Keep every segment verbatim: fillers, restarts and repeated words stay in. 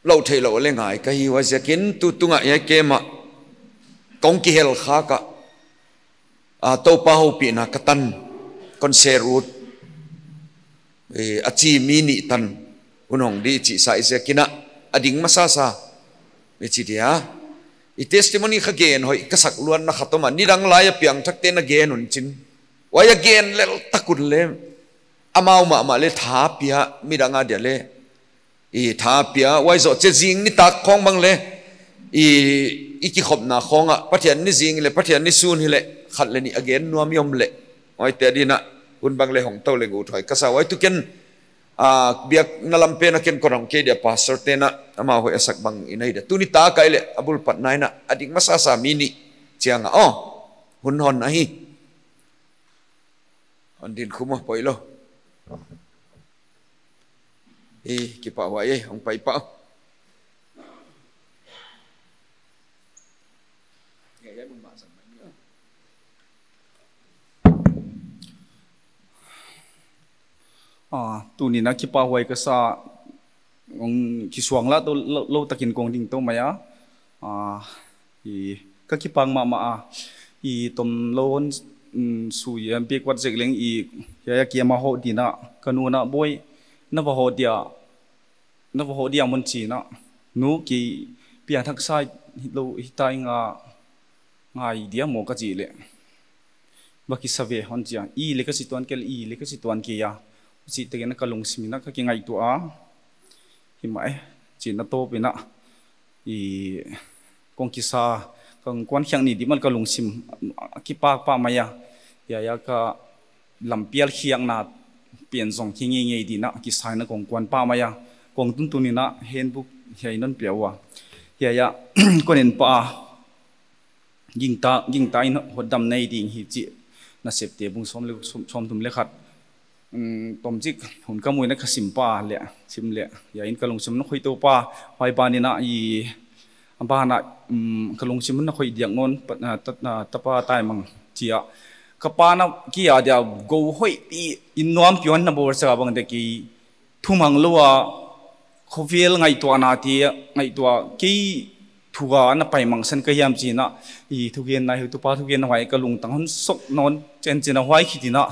lou theilou leh ngai ka hi, huaiziakin tu tungah hiai camp ah kong kihel kha ka, a, Toupa houpihna ka tan, concert ut, e, a chi mi nih tan hun hong di chih sa i ziakin a, a ding masasa i chi dia. I testimony ka gen hoih ka sak luatna khat om a, nidang lai a piangthakte'n a gen un chin. Huai a gen lel tak un leh, amau mahmah leh tha pia, midang a dia leh i tha pia, huai zoh chiah zing nitak khong bang leh i, i kikhopna khong ah, Pathian ni zing leh, Pathian ni sun hileh, khat leh nih a gen nuam i om leh, huaite adin a hun bang leh hong tou leng ut hoih ka sa. Huai tu ken, a, biakna lam pen a ken kon hong kei dia, pastor te'n a, amau hoih a sak bang i nei dia. Tuni tak a leh, a bul patna in a, a ding masasa mi nih chiang a, aw, hun hon ahi. Hon din khum a, poilou. E, kipahhuai e, hong pai pah. A, tuni'n a kipahhuai ka sa, hong kisuang lah tou, lou, lou takin kong ding tou mai a. A, i, ka kipak mahmah a. I, tomlou hon, mm, sui a backward zek leng i, hiai a camp a hoh di'n a, ka nu'n a, "Boi, na va hoh dia, na va hoh dia mun," chi'n a. "Nu, kei piangthak sa hilou hita ing a, ngai dia maw," ka chih leh, "Va kisa ve," hon chi a. "I leh ka chi tuan kei, i leh ka chi tuan kei a," chih takin a ka lungsim in a ka kingaihtuah a. "Hi mah e," chi'n a tawp in a, i, kong kisa, kong kuan khiak ni di mah ka lungsim a kipak pah mai a. Hiai a ka lampial khiakna pen zong hi ngeingei di'n a kisa in a kong kuan pah mai a. Kong tuntun in a handbook hiai in hon pia ua. Hiai a kon en pah a, "Gingta, gingta in hotdam nei ding hi," chih Nasepte bung sawm leh, sawm, sawmthum leh khat. Mm, tomchik hun ka mu in a ka sim pah leh, sim leh, hiai in ka lungsim hon khoih tou pah, huai ban in a i, a ban ah, mm, ka lungsim hon khoih diak nawn, pa, a, ta, a, tapa taimang chia. Ka pa'n a kia dia gou hoih pi, inn nuam pi hon na bawl sa bang dia kei thumang lou a, khovel ngaihtuahna te, ngaihtuah kei thu a na pai mangsan ka hiam chi'n a, i thugenna, heutupa thugenna huai ka lungtang hon sok nawn, chen chen a huai khit in a,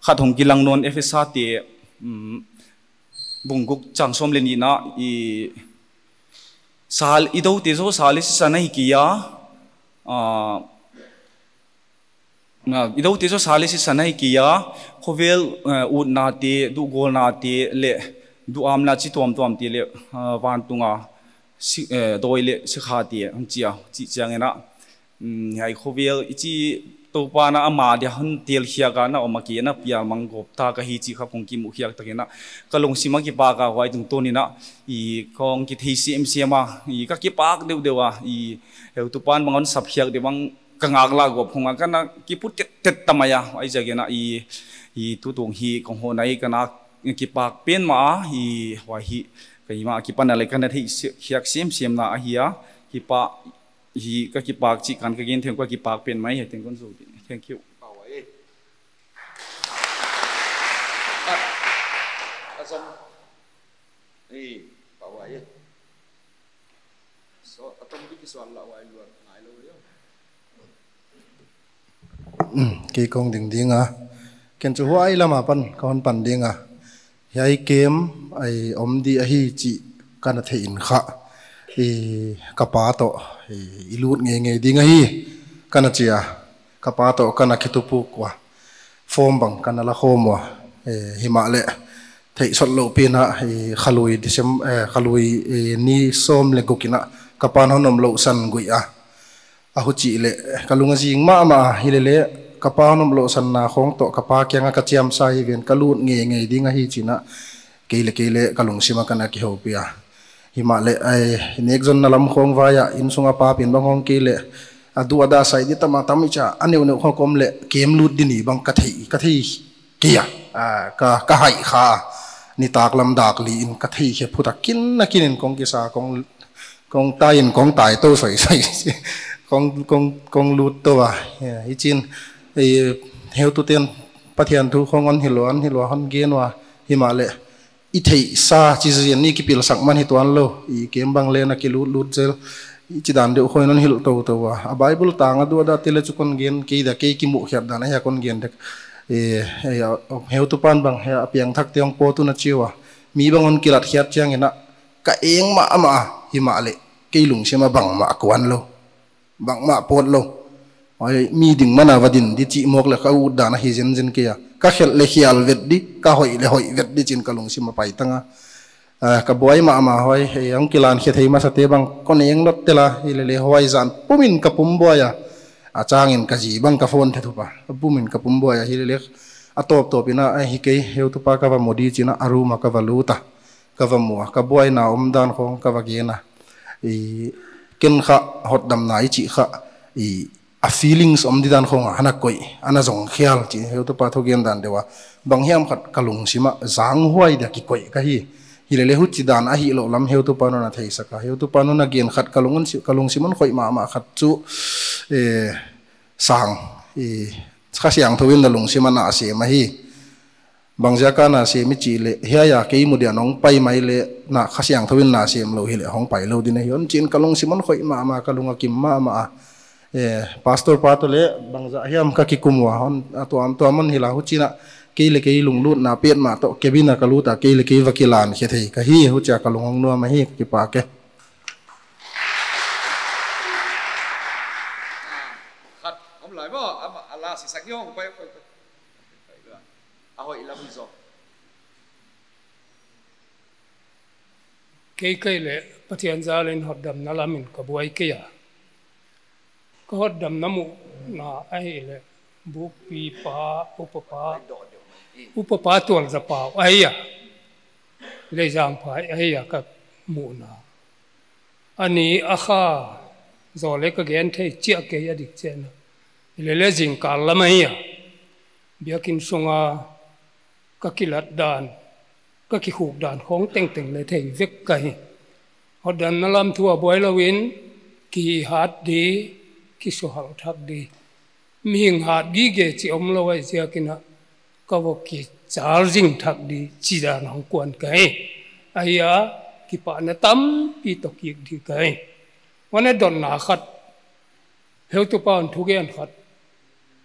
khat hong kilang nawn, Efesa te, mm, bung guk chang sawm leh nihna, i, sal, i doute zaw sa leh sisa na hi kei a, a, Na, i doute zaw sa leh sisa na hi kei a, khovel, eh, utna te, duhgawlna te leh, duhamna chi tuamtuam te leh, eh, vantung a, si, eh, dawi leh sikha te, hon chi a, chih chiang in a. Mm, hiai khovel, i chi Toupa'n a ama dia hon tel khiak a na om a, kei na pial mang gawp ta ka hi chih kha kong kimu khiak tak in a. Ka lungsim a kipak a huai tungtawn in a, i kong kithei siamsiam a, i ka kipak deuhdeuh a, i heutupa'n bang hon sap khiak di bang, ka ngaklah gawp khong a ka na kipu tettet ta mai a, huaiziak in a i, i tutung hi kong hoh nai ka na kipak pen mah a, i huai hi, keimah akipan a leh ka na theih si-, khiak siamsiamna ahi a, kipak hi ka kipak chih kan ka gen thei ka kipak pen mai hi teng kon zou di. Thank you. Ei, pau ai. So, a tom di kisuan lah huai luat ngai lou leh. Um, kei kong ding ding a. Ken chu huai lam apan, ka hon pan ding a. Hiai camp, ai om di ahi chih, ka na theih in kha. I, ka pa toh, i, i lut ngeingei ding ahi. Ka na chi a. Ka pa toh, ka na kitup ua. Form bang ka na la khawm ua. Eh, himahleh. Theih sawt lou pen a, eh, kha lui Decem-, eh, kha lui, eh, ni sawm leh guk in a, ka pa'n hon om lou san gui a. A huchih leh, ka lung a zing mahmah a, hileleh, ka pa hon om lou sanna khong toh, ka pa kiang a ka chiam sa hi ven, ka lut ngeingei ding ahi chi'n a, kei leh kei leh, ka lungsim a ka na kihoupi a. Himahleh, ai, nek zonna lam khong vai a, innsung a pa pen bang hong kei leh, a duh a da sai di tam a tam i chia, a neuneu khong kom leh, camp lut di ni bang ka thei, ka thei kei a, ah, ka, ka haih kha, nitak lam dak li in ka thei khe phut a kin a kin in kong kisa, kong, kong tai in kong tai tou soisoi, kong, kong, kong lut tou a, ya, i chi'n, eh, heutute'n Pathian thu khong hon hilh ua, hon hilh ua, hon gen ua, himahleh, i theihsa chi zen ni kipilsak man hi tuan lou. I kem bang leng a kilut lut zel. I chi dan deuh khawng in hon hilh tou tou a. A Bible tang a duat a te leh chu kon gen kei dia, kei kimuh khiat dan a hia kon gen dek. E, e, a, heutupa'n bang hia a piangthakte hong pawt un a chi ua. Mi bang hon kilat khiat chiangin a ka eng mahmah a, himahleh kei lungsim a bangmah kuan lou. Bangmah pawt lou. Huai mi ding man a va din di chih mawk leh ka ut dan ahi zenzen kei a. Ka khelh leh khial vet di, ka hoih leh hoih vet di chi'n ka lungsim a pai tang a. Ah, ka buai mahmah huai, hei, hong kilan khe thei masate bang kon eng lawt tel a, hilele huai zan pumin ka pum buai a. A changin ka zi bang ka phone the thup a. Pumin ka pum buai a, hilele a tawp tawp in a, a hi kei, heutupa ka va mu di chi'n a, a room a ka va lut a. Ka va mu a, ka buaina omdan khawng ka va gen a. I, ken kha hotdamna i chih kha, i, a feelings om di dan khawng a, ana koih, ana zong khial chih, heutupa thugen dan deuh a. Bang hiam khat ka lungsim a, zanghuai dia kikoih ka hi. Hilele huchi dan ahih louh lam heutupa'n hon theisak a. Heutupa'n hon gen khat ka lung, ka lungsim hon khoih mahmah khat chu, eh, sang, eh, Kha Siangthou in na lungsim a na sem ahi. Bangziak a na sem i chih leh, hiai a kei mu dia nong pai mai leh, na Kha Siangthou in na sem lou hileh, hong pai lou ding ahi. Hon chi'n ka lungsim hon khoih mahmah, ka lung a kim mahmah a. Eh, Pastor pa toh leh, bangzah hiam ka kikum ua, hon, a tuamtuam hon hilh a huchi'n a, kei leh kei lunglutna petmah toh, cabin a ka lut a, kei leh kei va kilan khe thei ka hi, huchia ka lung hong nuam ahi, ka kipak e. Khat, om lai maw, ama, a la sisak ni hong pai, pai, pai. A hoih lam hi zaw. Kei kei leh Pathian zal in hotdamna lam in ka buai kei a. Ka hotdamna muhna ahihleh bukpipa, upapa, upapa tualzapa ahi a. Leizang phai ahi a ka muhna. A ni a kha zaw leh ka gen thei chiah kei a dik chiah in a. Hilele zingkal lam ahi a. Biakin sunga ka kilat dan, ka kikhuk dan khawng tengteng leh thei vek ka hi. Hotdamna lam thu a buai louin, kihat di, kisuhal thak di. Mihing hat gige chih om lou ahih ziakin a, ka va kichal zing thak di chih dan hong kuan ka hi. Ahi a, kipahna tampi toh kik di ka hi. Huan a dotna khat, heutupa'n thugen khat.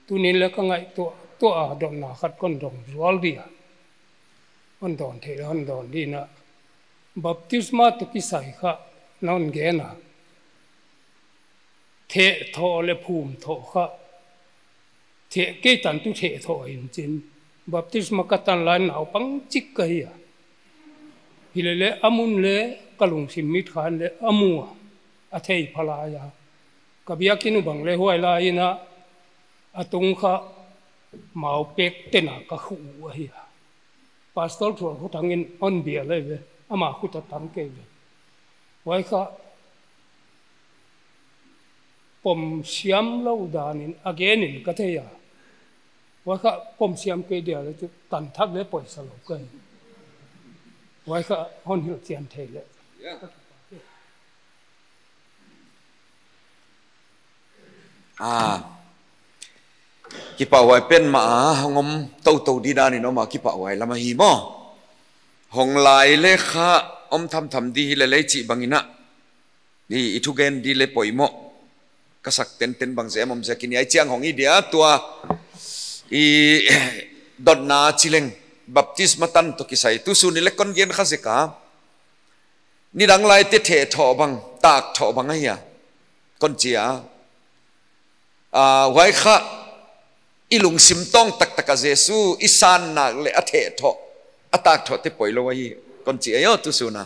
Tuni'n leh ka ngaihtuah, tuah a dotna khat kon dong zual di a. Hon dawn theih, hon dawn di in a. Baptisma toh kisai kha, non gen a. Theh thoh leh phum thoh kha. Theh kei tan tu theh thoh in chin. Baptisma ka tan lai naupang chik ka hi a. Hilele a mun leh ka lungsim mit khan leh a mu a. A thei pha lai a. Ka biakin uh bang leh huai lai in a. A tung kha mau pek ten a ka khu uh ahi a. Pastor Thualkhuthang in hon bia lai ve, ama khut a tang kei ve. Huai kha pom siam lou dan in a gen in ka thei a. Huai kha pom siam kei dia leh chu tan thak leh poisa lou ka hi. Huai kha hon hilh chian thei leh. Ah. Kipahhuai pen mah a, hong om toutou di dan in om a kipahhuai lam ahi maw. Hong lai leh kha om thamtham di hilele chih bang in a. Ni i thugen di leh poimoh. Ka sak tenten bang zem om ziakin hiai chiang hong hi dia tua. I dotna chi leng baptisma tan toh kisai. Tu sun i leh kon gen kha zek a. Nidang laite theh thoh bang, tak thoh bang ahi a. Kon chi a. Ah, huai kha, i lungsim tawng taktak a Jesu, i san nak leh a theh thoh, a tak thoh te poilou ahi, kon chi a hi aw tu sun a.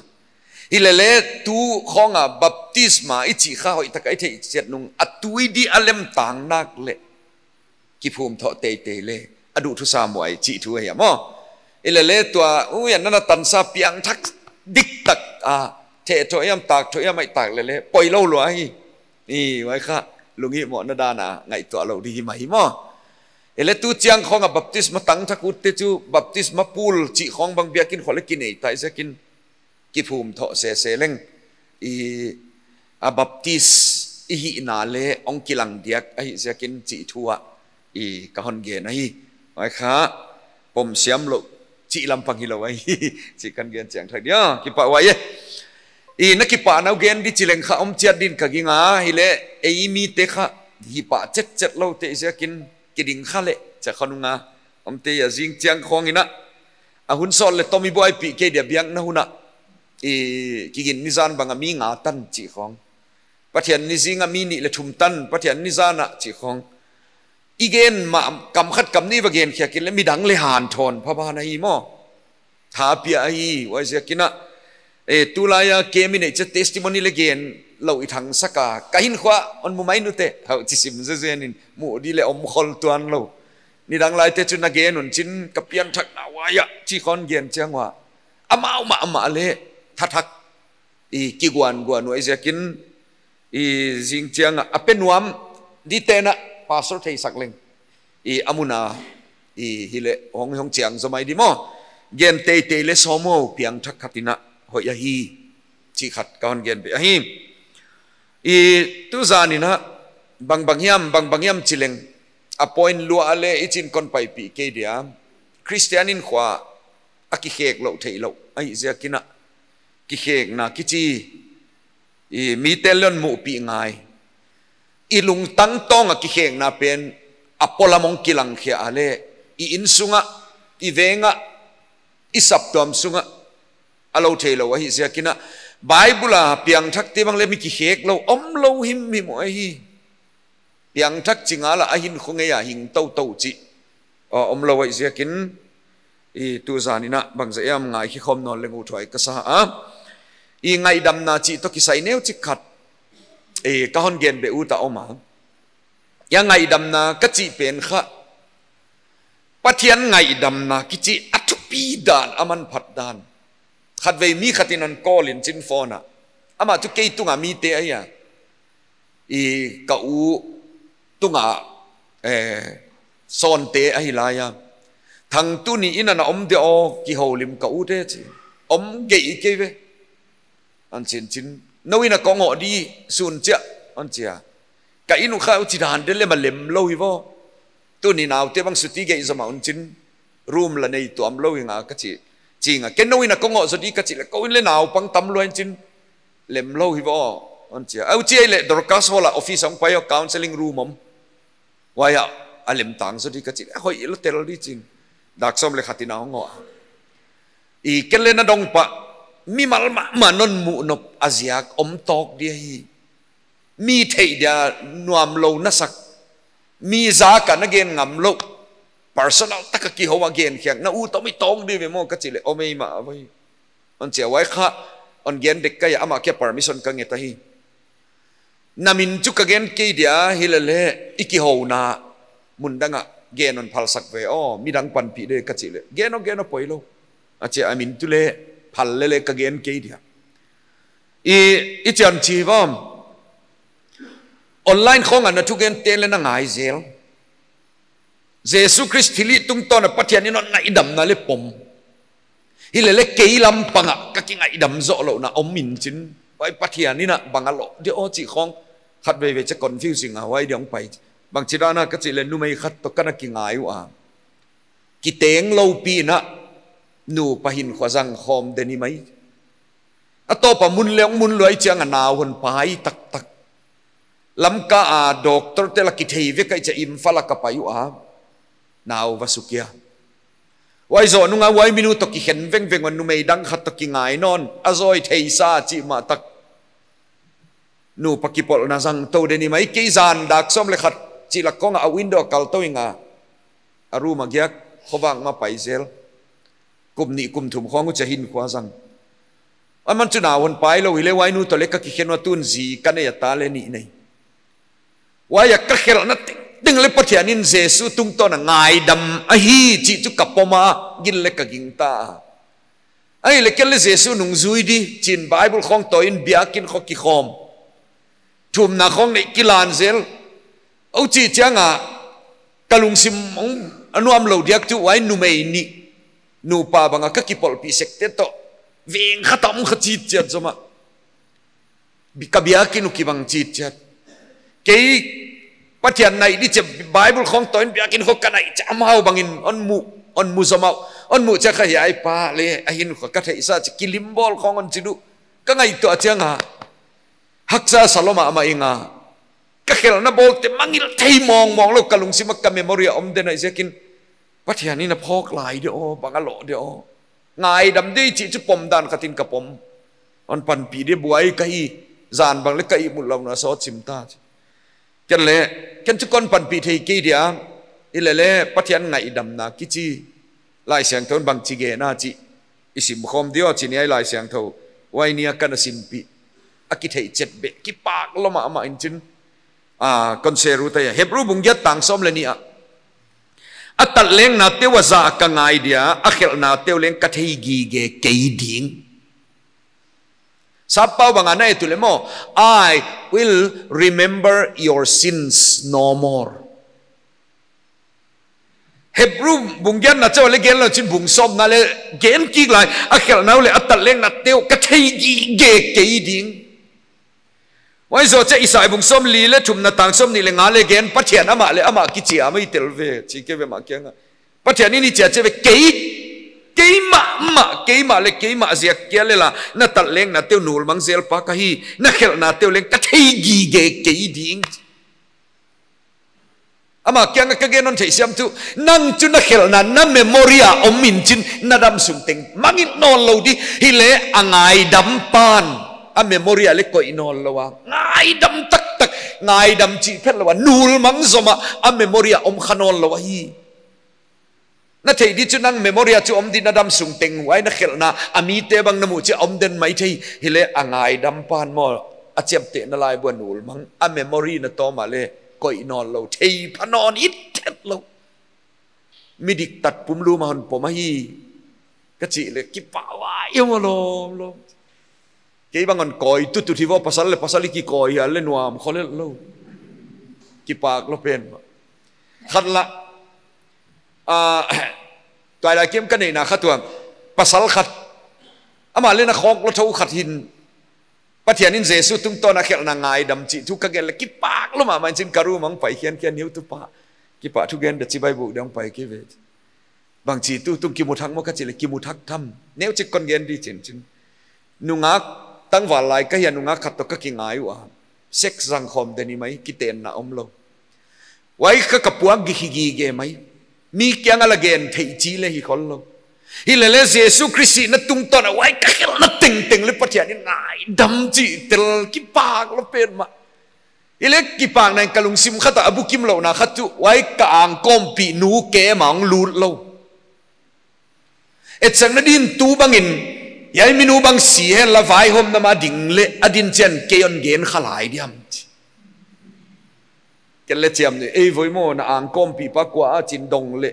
Hilele tu khawng a baptisma i chih kha hoihtak a i theih chiat nung, a tui di a lemtang nak leh. Kiphum thoh teitei leh, a duh thusa muai chih thu ahi a maw. Hilele tua, ui, a nana tansa piangthak diktak a, theh thoh hiam tak thoh hiam ahih tak lele, poilou lua hi. I, huai kha, lunghihmawhna dan a, ngaihtuah lou di hi mah hi maw. Hilele tu chiang khawng a baptisma tang thak ut te chu, baptisma pool chih khawng bang biakin khua leh kinei ta ziakin, kiphum thoh sese leng. I, a baptis i hihna leh hong kilang diak ahih ziakin chih thu a. I, ka hon gen ahi. Huai kha, pom siam lou chih lampang hilou ahi. Chih kon gen chiang thak dia, kipahhuai e. I na kipahna uh gen di chi leng kha om chiat din ka gingta, hileh ei mite kha hi pah chetchet lou te ziakin kiding kha leh, cha khonung a omte a zing chiang khong in a, a hun sawt leh tom i buaipih kei dia biakna hun a, i kigin ni zan bang a mi nga tan chih khong. Pathian ni zing a mi nih leh thum tan, Pathian ni zan a chih khong. I gen mah kam khat kam nih va gen khiak in leh midang leh hanthawn pha ban ahi maw. Tha pia ahi, huaiziakin a, eh, tulai a kei mi nei cha testimony leh gen lou i thangsak a, ka hinkhua hon mu mai nute, hau chi sim zezen in, mu di leh om khol tuan lou. Nidang laite chu na gen un chin, ka pianthakna huai a, chih khong gen chiang ua, amau mahmah leh tha thak, i kiguanguan huaiziakin, i zing chiang a, a pe nuam di te na, pastor theisak leng, i a mun a, i hileh hong hong chiang zaw mai di maw. Gen teitei leh sawm uh piangthak khat in a hoih ahi, chih khat kon gen beh ahi. I tuzan in a, bangbang hiam, bangbang hiam chi leng, a point lua leh i chin kon paipih kei dia, Christian in khua a kikhek lou theilou ahihziakin a, kikhekna kichi, i mite leh hon muhpih ngai. I lungtang tawng a kikhekna pen a polam hong kilang khia leh, i insung a, i veng a, i saptuam sung a, a lou theilou ahihziakin a, Bible a piangthakte bang leh mi kikhek lou, om lou himhim uh ahi. Piangthak chi ngal a, a hinkhua ngei a hing toutou chih, aw, om lou ahihziakin, i tuzan in a bangzah hiam ngaikhe khawm nawn leng uthuai ka sa a. I ngaihdamna chih toh kisai neuchik khat, i ka hon gen beh ut a om a. Hiai ngaihdamna ka chih pen kha, Pathian ngaihdamna kichi a thupi dan, a manphat dan. Khatvei mi khat in hon call in chin phone a, amah chu kei tung a mite ahi a, i ka u tung a, eh, sawnte ahi lai a. Thang, tuni in a na om dia aw, kihoulim ka ute chi. Om gei kei ve. Hon chi in chin, nou in a kon ngoh di sun chia, hon chi a. Ka inn uh kha huchi dan deuh leh ma lem lou hi vaw. Tuni naute bang suti gei zomah un chin, room la nei tuam lou hi nga ka chi. Chi nga, ken nou in a kon ngoh zaw di ka chih leh, kou inn leh naupang tam lua in chin, lem lou hi vaw, hon chi a. Huchi leh Dorcas Hall a office hong pai a, counseling room om. Huai a, a lem tang zaw di ka chih leh, hoih lou tel di chin. Dak sawm leh khat in a hong ngoh a. I ken leh na dong pah, mimal mahmah non muh nop a ziak om tawk di ahi. Mi theih dia nuam lou na sak. Mi zak a na gen ngam lou. Personal tak a kihou a gen khiak, na u toh mi tawk di ve maw ka chih leh, om ei mah a vaw. Hon chi a, huai kha hon gen dek kei a, amah kia permission ka nget ahi. Na min chu ka gen kei dia, hileleh i kihouna mun dang a gen hon phalsak ve aw, midang panpih di ka chih leh, gen aw, gen aw, poi lou, a chi a. A min tu leh phal leleh ka gen kei dia. I, i chian chi vaw. Online khong a na thugente leh na ngai zel. Jesu Khrist thilhih tungtawn a Pathian in hon ngaihdamna leh pom. Hileleh kei lampang a ka kingaihdam zoh louhna om in chin, huai Pathian in a bang a loh dia aw chih khong, khatveivei cha confusing a huai dia hong pai. Bangchidan a ka chih leh numei khat toh ka na kingai ua. Kiteng lou pi in a, nupa hinkhua zang khawm di ni mai. A tawp a mun leh hong mun lua chiang a nau hon pai taktak. Lamka a doctor te la kithei vek a, i cha Imphal a ka pai ua, nau va suk a. Huai zoh nung a huai mi nu toh kikhen vengveng un numei dang khat toh kingai nawn, a zawi thei sa chih mah tak. Nupa kipolhna zang tou di ni mai, kei zan dak sawm leh khat chih lak khong a, a window a kal tou ing a. A room a giak, khovak mah pai zel. Kum nih kum thum khong uh chia hinkhua zang. Aman chu nau hon pai lou hileh huai nu toh leh ka kikhen ua, tun zi ka nei a, ta leh nih nei. Huai a ka khelhna tengteng leh Pathian in Jesu tungtawn a ngaidam ahi chih chu ka pom a, gil leh ka gingta. Ahihleh ken leh Jesu nungzui di chi'n Bible khong tawi in biakin khong kikhawm. Thumna khong neih kilan zel. Huchi chiang a ka lungsim hong a nuam lou diak chu huai numei nih, nupa bang a ka kipolhpih sekte toh veng khat a om kha chitchiat zomah. Bi-, ka biakin uh kibang chitchiat. Kei Pathian naih di chia Bible khong tawi in biakin khong ka naih chia amau bang in hon muh. Hon mu zomah, hon muh chiang kha hiai pa leh a hinkhua ka theihsa chi kilim bawl khong hon chi uh. Ka ngaihtuah chiang a haksa sa lua mahmah ing a. Ka khelhna bawlte mangngilh thei mawngmawng lou, ka lungsim ah ka memory a om den ahih ziakin, Pathian in a phawk lai de aw, bang a loh de aw. Ngaidam de chih chu pom dan khat in ka pom. Hon panpih de buai ka hi, zan bang leh ka ihmut louhna sawt sim ta. Ken leh, ken chu kon panpih thei kei dia, hileleh Pathian ngaihdamna kichi Laisiangthou in bangchi gen a chih i sim khawm di aw, chi ni a Laisiangthou, huai ni a ka na simpih. A kitheih chet beh, kipak lua mahmah in chin. Ah, kon share uh ta hia. Hebru bung giat tang sawm leh nih ah, a tatleknate uh a zah ka ngai dia, a khelhnate uh leng ka thei gige kei ding. Sappau bang a na et uleh maw, "I will remember your sins no more." Hebru bung giatna chauh leh gen lou chin bung sawmna leh gen kik lai, a khelhna uh leh a tatleknate uh ka thei gige kei ding. Huai zoh chiah Isai bung sawmli leh thumna tang sawmnih leh nga leh gen, Pathian amah leh amah kichi a mai tel ve, chi kei ve mah kiang a. Pathian in i chi a chi ve kei, keimah mah, keimah leh keimah ziak kia leh la, na tatleknate uh nulmang zelpa ka hi, na khelhnate uh leng ka thei gige kei ding. Amah kiang a ka gen hon theihsiam tuh, nang chu na khelhna, na memory a om in chin, na damsung teng mangngilh nawn lou di, hileh a ngaidam pan, a memory a leh koih nawn lou a. Ngaidam taktak, ngaidam chih phet lou a, nulmang zomah, a memory a om kha nawn lou ahi. Na theih di chu nang memory a chu om di, na damsung teng, huai na khelhna, a mite bang na muh chiah om den mai thei, hileh a ngaidam pan maw, a chiamtehna laibu a nulmang, a memory na tawm a leh koih nawn lou, thei pha nawn it thet lou. Midik tat pumlum a hon pom ahi, ka chih leh kipak uai maw lawm lawm. Kei bang hon kawi tutut hi vaw, pasal leh pasal i kikawi a leh nuam khol lou. Kipak lua pen maw. Khat la, ah, tuailai kem ka neihna khat tuam, pasal khat, amah leh na khawk lua thou khat hin, Pathian in Jesu tungtawn a khelhna ngaidam chih thu ka gen leh kipak lua mahmah in chin, ka room ah hong pai khiankhian, neutupa, kipahthu gen di, chibai buk di hong pai kei ve. Bangchi tuh, tuh kimu thak maw ka chih leh kimu thak tham. Neuchik kon gen di chin chin. Nungak, tangval lai ka hi a, nungak khat toh ka kingai ua. Sex zang khawm den hi mai, kitenna om lou. Huai kha ka puak gige gige mai. Mi kiang a la gen theih chih leh hi khol lou. Hileleh Jesu Khrist na tungtawn a huai ka khelhna tengteng leh Pathian in ngaidam chih tel, kipak lua pen maw. Hileh kipakna in ka lungsim khat a bukim louhna khat tuh, huai ka angkawmpih nu kem a hong lut lou. Etsakna din tu bangin, hiai minu bang si hen la vaihawmna mah ding leh, a din chiang kei hon gen kha lai diam chi. Ken leh chiam ni, ei voi maw, na angkawmpih pa kua a chin dong leh,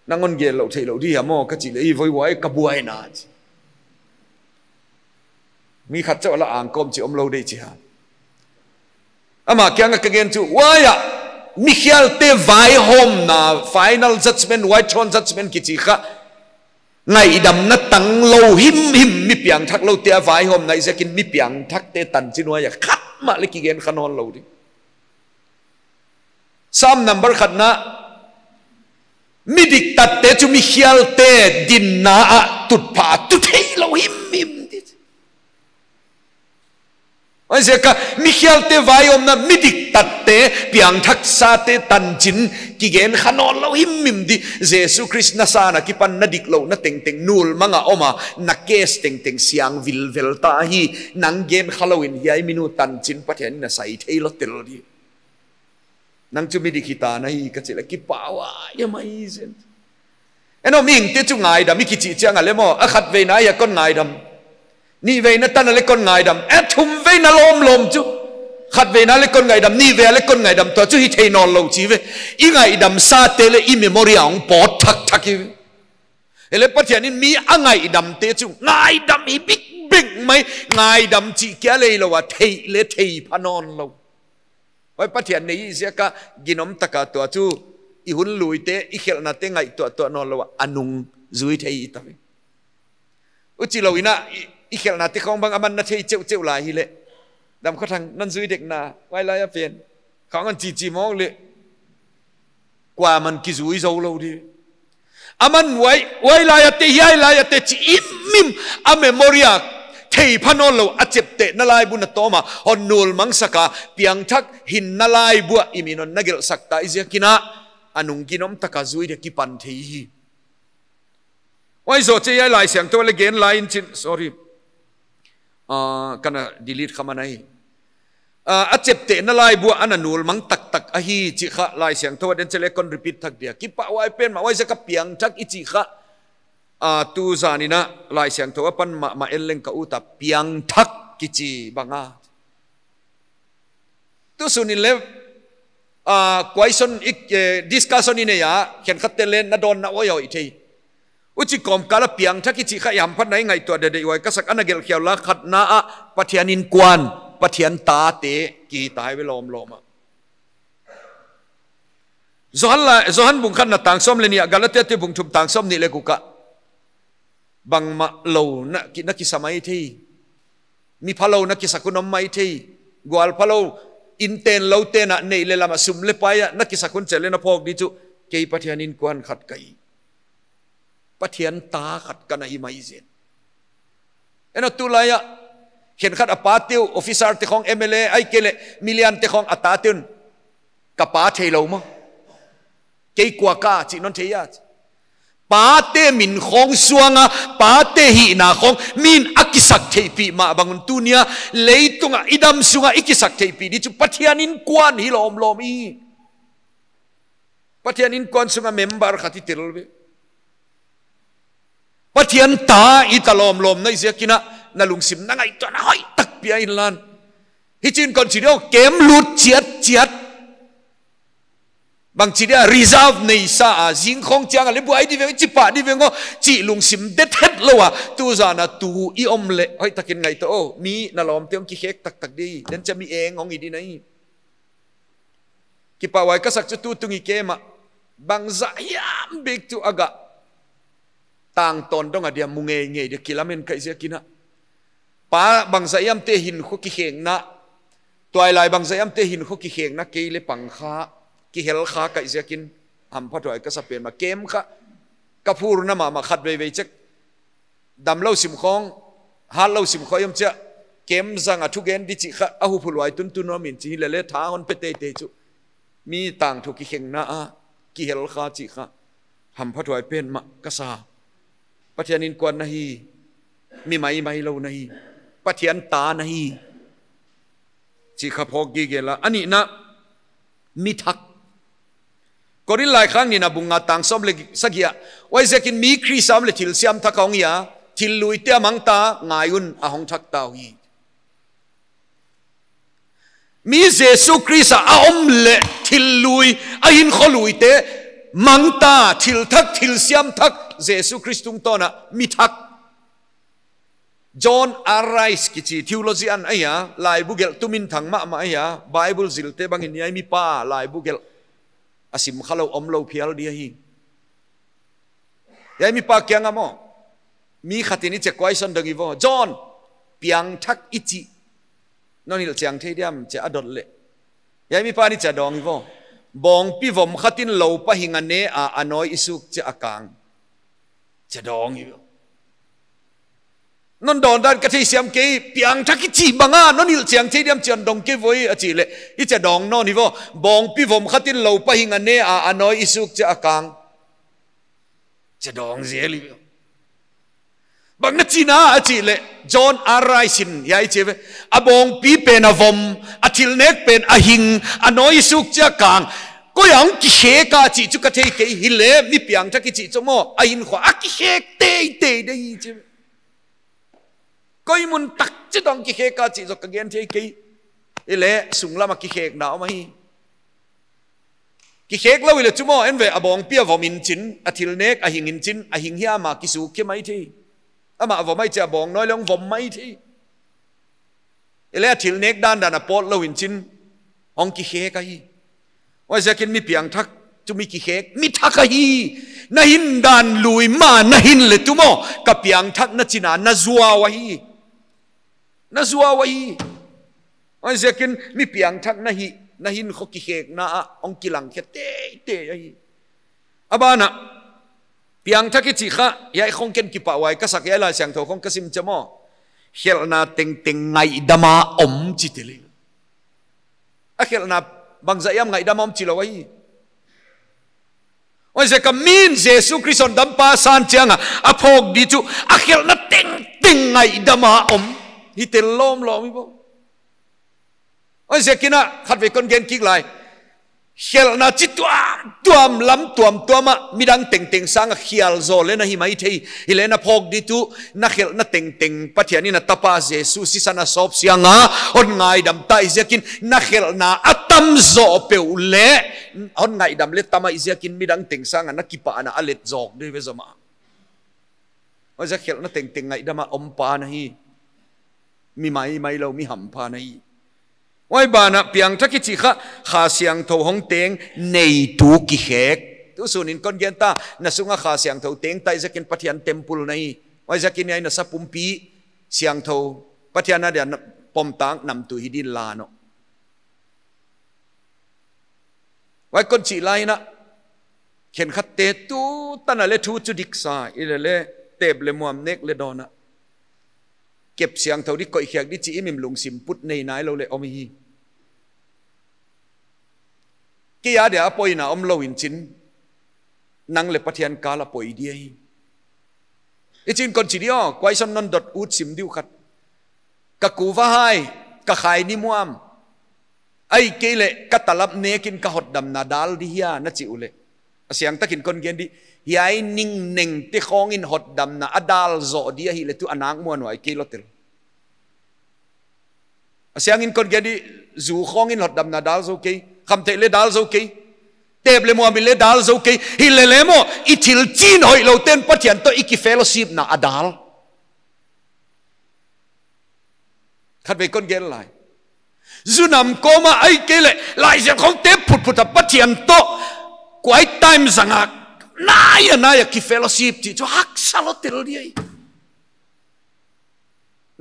nang hon gen lou theih lou di hia maw, ka chih leh, ei voi, huai ka buaina chi. Mi khat chauh la angkawm chih om lou di chi ha. Amah kiang a ka gen chu, huai a, mikhialte vaihawmna, final judgment, white throne judgment kichi kha, ngaihdamna tang lou himhim, mi piangthak loute a vaihawmna ahih ziakin mi piangthakte tanchin huai a khat mah leh kigen kha nawn lou di. Sam number khatna, midik tatte chu mikhialte dinna ah tutphah a tu thei lou himhim di. Huaiziak a mikhialte vaihawmna, midik tatte, piangthaksate tanchin kigen kha nawn lou himhim di. Jesu Khrist na san a kipan na diklouhna tengteng nulmang a om a, na case tengteng siang vilvel ta hi, nang gen kha lou in hiai minu tanchin Pathian in a sai thei lou tel di. Nang chu midik hita na hi ka chih leh kipak uai a mai zen. Eno, mihingte chu ngaidam i kichih chiang a leh maw, a khatveina a kon ngaidam, nihveina tan a leh kon ngaidam, a thumveina lawmlawm chu, khatveina leh kon ngaidam, nihvei a leh kon ngaidam, tua chu hi thei nawn lou chi ve. I ngaihdamsate leh i memory a hong pawt thakthak hi ve. Hileh Pathian in mi a ngaihdamte chu ngaidam hi bikbik mai, ngaidam chih kia leh lou a, theih leh thei pha nawn lou. Huai Pathian nei i ziak a ginom tak a tua chu i hun luite, i khelhnate ngaihtuah tuah nawn lou a, a nungzui thei i ta ve. Huchi lou in a, i, i khelhnate khong bang aman na thei cheuhcheuh lai hileh, Damkhothang, non zui dekna, huai lai a pen khong an chichi mawk leh, kuaman kizui zou lou di. Aman huai, huai lai a te, hiai lai a te chi imim, a memory a theih pha nawnlou, a cheptehna laibu na tawm a hon nulmangsak a, piangthak hinna laibu ah i min hon na gelhsak ta i ziakin a, a nung ginom tak a zui dia kipan thei hi. Huai zoh chiah hiai Laisiangthou leh gen lai in chin, sorry. Ah, kana delete kha man ahi. Ah, a cheptehna laibu ah ana nulmang taktak ahi chih kha Laisiangthou a den chiah leh kon repeat thak dia. Kipahhuai pen mah, huaiziak a piangthak i chih kha. Ah, tu zan in a Laisiangthou apan mah, mah en leng ka ut a piangthak kichi bang a. Tu sun in leh, ah, question i, eh, discussion i nei a, khenkhat te leh na dawnna hoihhoih thei. Huchi kawmkal a piangthak i chih kha i hamphatna i ngaihtuah deuhdeuh huai ka sak ana gelh khiau la khatna ah Pathian innkuan, Pathian tate, ki tai ve lawmlawm a. Johan la, Johan bung khatna tang sawm leh nih ah, Galatia te bung thum tang sawm nih leh guk ah. Bangmah lou na ki, na kisa maithei. Mi phalou na kisak hun om maithei. Gual phalou, inn ten lou ten a, neih leh lam a, sum leh pai a, na kisak hun chet leh na phawk di chu, kei Pathian innkuan khat ka hi. Pathian ta khat ka na hi mai zen. En a, tulai a, khenkhat a pate uh, officer te khong, M L A, ahihkeileh milian te khong a tate un, ka pa theilou maw. Kei kua ka chih non thei a. Pate min khong suang a, pate hihna khong, min a kisak theihpih mah bang un tuni a, leitung a, i dam sung a, i kisak theihpih di chu Pathian innkuan hi lawmlawm hi. Pathian innkuan sung a member khat i tel ve. Pathian ta i ta lawmlawm na hi ziakin a, na lungsim na ngaihtuahna hoih tak pia inla. Hichi'n kon chi di aw, kem lut chiatchiat. Bangchi dia reserve nei sa a, zing khong chiang a leh buai di veng, chipah di veng aw, chih lungsim det hetlou a, tu zan a tu i om leh, hoihtakin ngaihtuah aw, mi na lawmte hong kikhek taktak di, den chiah mi eng hong hi di na hi. Kipahhuai ka sak chu tu tung i kem a, bangzah hiam bek chu a gah tangtawn dong a dia mu ngeingei dia kilamen ka hi ziakin a. Pa bangzah hiam te hinkhua kikhekna, tuailai bangzah hiam te hinkhua kikhekna kei leh pang kha, kihel kha ka hi ziakin, hamphathuai ka sa pen mah kem kha, ka phurna mahmah khat veivei chek. Damlou sim khong, hatlou sim khong om chiah, kem zang a thugen di chih kha, a huphulhuai tuntun om in chi hi leh leh tha hon pe teitei chu. Mi tangthu kikhekna a, kihel kha chih kha, hamphathuai pen mah ka sa. Pathian innkuan na hi, mi maimai lou na hi, Pathian ta na hi. Chih kha phawk gige la, a nihna, mi thak. Korin laikhak nihna bung nga tang sawm leh sagih ah. Huaiziakin mi Khrist a om leh thil siam thak a hong hi a, thil luite a mang ta, ngai un a hong thak ta uhi. Mi Jesu Khrist a a om leh thil lui, a hinkhua luite, mang ta, thil thak, thil siam thak, Jesu Khrist tungtawn a, mi thak. John R. Rice kichi theologian ahi a, laibu gelh tu minthang mahmah ahi a, Bible zilte bangin hiai mipa laibu gelh a sim khalou omlou phial di ahi. Hiai mipa kiang a maw, mi khat in hichi a question dong hi vaw. John, piangthak i chih non hilh chiang thei diam chi a dot leh. Hiai mipa'n hichi a dong hi vaw. Bawngpi vom khat in lou pahing a ne a, a nawi i suk chiah a kang. Chi a dong hi vaw. Non dawn dan ka theisiam kei, piangthak i chih bang a non hilh chiang thei diam chi a dong kei voi a chih leh. Hichi a dong nawn hi vaw. Bawngpi vom khat in lou pahing a ne a, a nawi i suk chiah a kang. Chi a dong zel hi vaw. Bang na chihna a chih leh, John R. Rice in hiai chi ve. A bawngpi pen a vom, a thil nek pen a hing, a nawi i suk chiah a kang. Koi a hong kikhek a chih chu ka thei kei hi leh, mi piangthak i chih chu maw, a hinkhua a kikhek teitei di hi chi ve. Koi mun tak chiat a hong kikhek a chih zaw ka gen thei kei. Hi leh, sunglam a kikhekna om ahi. Kikhek lou hi leh chu maw, en ve a bawngpi a vom in chin, a thil nek a hing in chin, a hing hiam a kisuk khe maithei. Amah a vom ahi chiah a bawng nawi leng vom maithei. Hi leh a thil nek dandan a pawt lou in chin, hong kikhek ahi. Huaiziakin mi piangthak, chu mi kikhek, mi thak ahi. Na hindan lui mah, na hin leh tu maw, ka piangthakna chin a, na zuau ahi. Na zuau ahi. Huaiziakin mi piangthak na hi, na hinkhua kikhekna a, hong kilang khe teitei ahi. A ban ah, Piangthak i chih kha, hiai khong ken kipahhuai ka sak, hiai Laisiangthou khong ka sim chiang maw. Khelhna tengteng ngaihdam a om chi tel hi. A khelhna bangzah hiam ngaihdam a om chi lou ahi. Huaiziak a min Jesu Khrist hondampa san chiang a, a phawk di chu, a khelhna tengteng ngaihdam a om. Hi tel lawmlawm hi bou. Huaiziakin a, khatvei kon gen kik lai. Khelhna chi tuamtuam lam tuamtuam a, midang tengteng sang a khial zaw leh na hi maithei. Hileh na phawk di tu, na khelhna tengteng Pathian in a tapa Jesu sisan a sawp siang a, hon ngaidam ta hi ziakin, na khelhna a tam zaw peuh leh, hon ngaihdam leh tam a hi ziakin midang teng sang a na kipahna a let zawk di ve zomah. Huaiziak khelhna tengteng ngaihdam a om pa na hi. Mi maimai lou, mi hampha na hi. Huai banah piangthak i chih kha, Kha Siangthou hong teng neitu kikhek. Tu sun in kon gen ta, na sung a Kha Siangthou teng ta hi ziakin Pathian temple na hi. Huaiziakin hiai na sa pumpi siangthou, Pathian a dia na pomtak namtui hi din la nou. Huai kon chih lai in a, khenkhatte tu tan a leh thu chu dik sa, hileh leh tep leh muam nek leh dawn a. Kep siangthou di koih khiak di chih i mim lungsim put nei nailou leh om hi. Kei a dia a poina omlou in chin, nang leh Pathian kal a poi di ahi. I chin kon chi di aw, question non dot ut sim di uh khat. Ka kuva hai, ka khai ni muam. Ahihkeileh ka talap nekin ka hotdamna dal di hia na chih uleh. A siangtakin kon gen di, hiai ningneng te khong in hotdamna a dal zoh di ahihleh tu a nak muanhuai kei lou tel. A siangin kon gen di, zu khong in hotdamna dal zou kei, khamtheih leh dal zou kei, tep leh muam in leh dal zou kei, hileh leh maw, i thil chin hoihlou ten Pathian toh i kifellowshipna a dal. Khatvei kon gen lai. Zu nam kawm a ahihkeileh, Laisiangthou khong tep phutphut a Pathian toh, quiet time zang a, nai a nai a kifellowship chih chu haksa lou tel di ahi.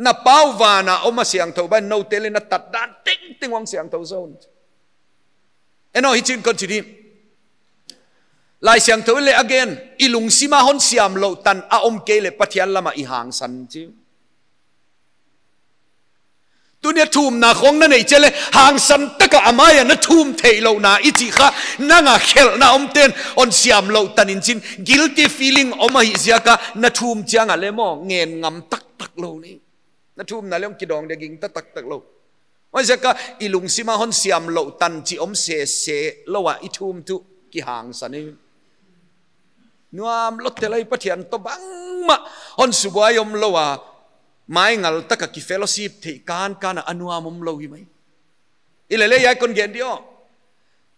Na Pa uh van a om a siangthou bang, noute leh na tat dan tengteng hong siangthou zaw un. En aw, hi chin kon chi di. Laisiangthou leh again, i lungsim a hon siam louh tan a om kei leh Pathian lam a i hangsan chi. Tuni a thumna khong na neih chiang leh, hangsan tak a a mai a na thum theihlouhna i chih kha, nang a khelhna om ten hon siam louh tan in chin, guilty feeling om ahih ziak a na thum chiang a leh maw, ngen ngam taktak lou ni. Na thumna leh hong kidawng dia gingta taktak lou. Huaiziak a i lungsim a hon siam louh tan chih om sese lou a i thum tuh kihangsan i. Nuam lou tel ahi, Pathian toh bangmah hon subuai omlou a, maingal tak a kifellowship theih kankan a a nuam omlou hi mai. Hileh leh hiai kon gen di aw.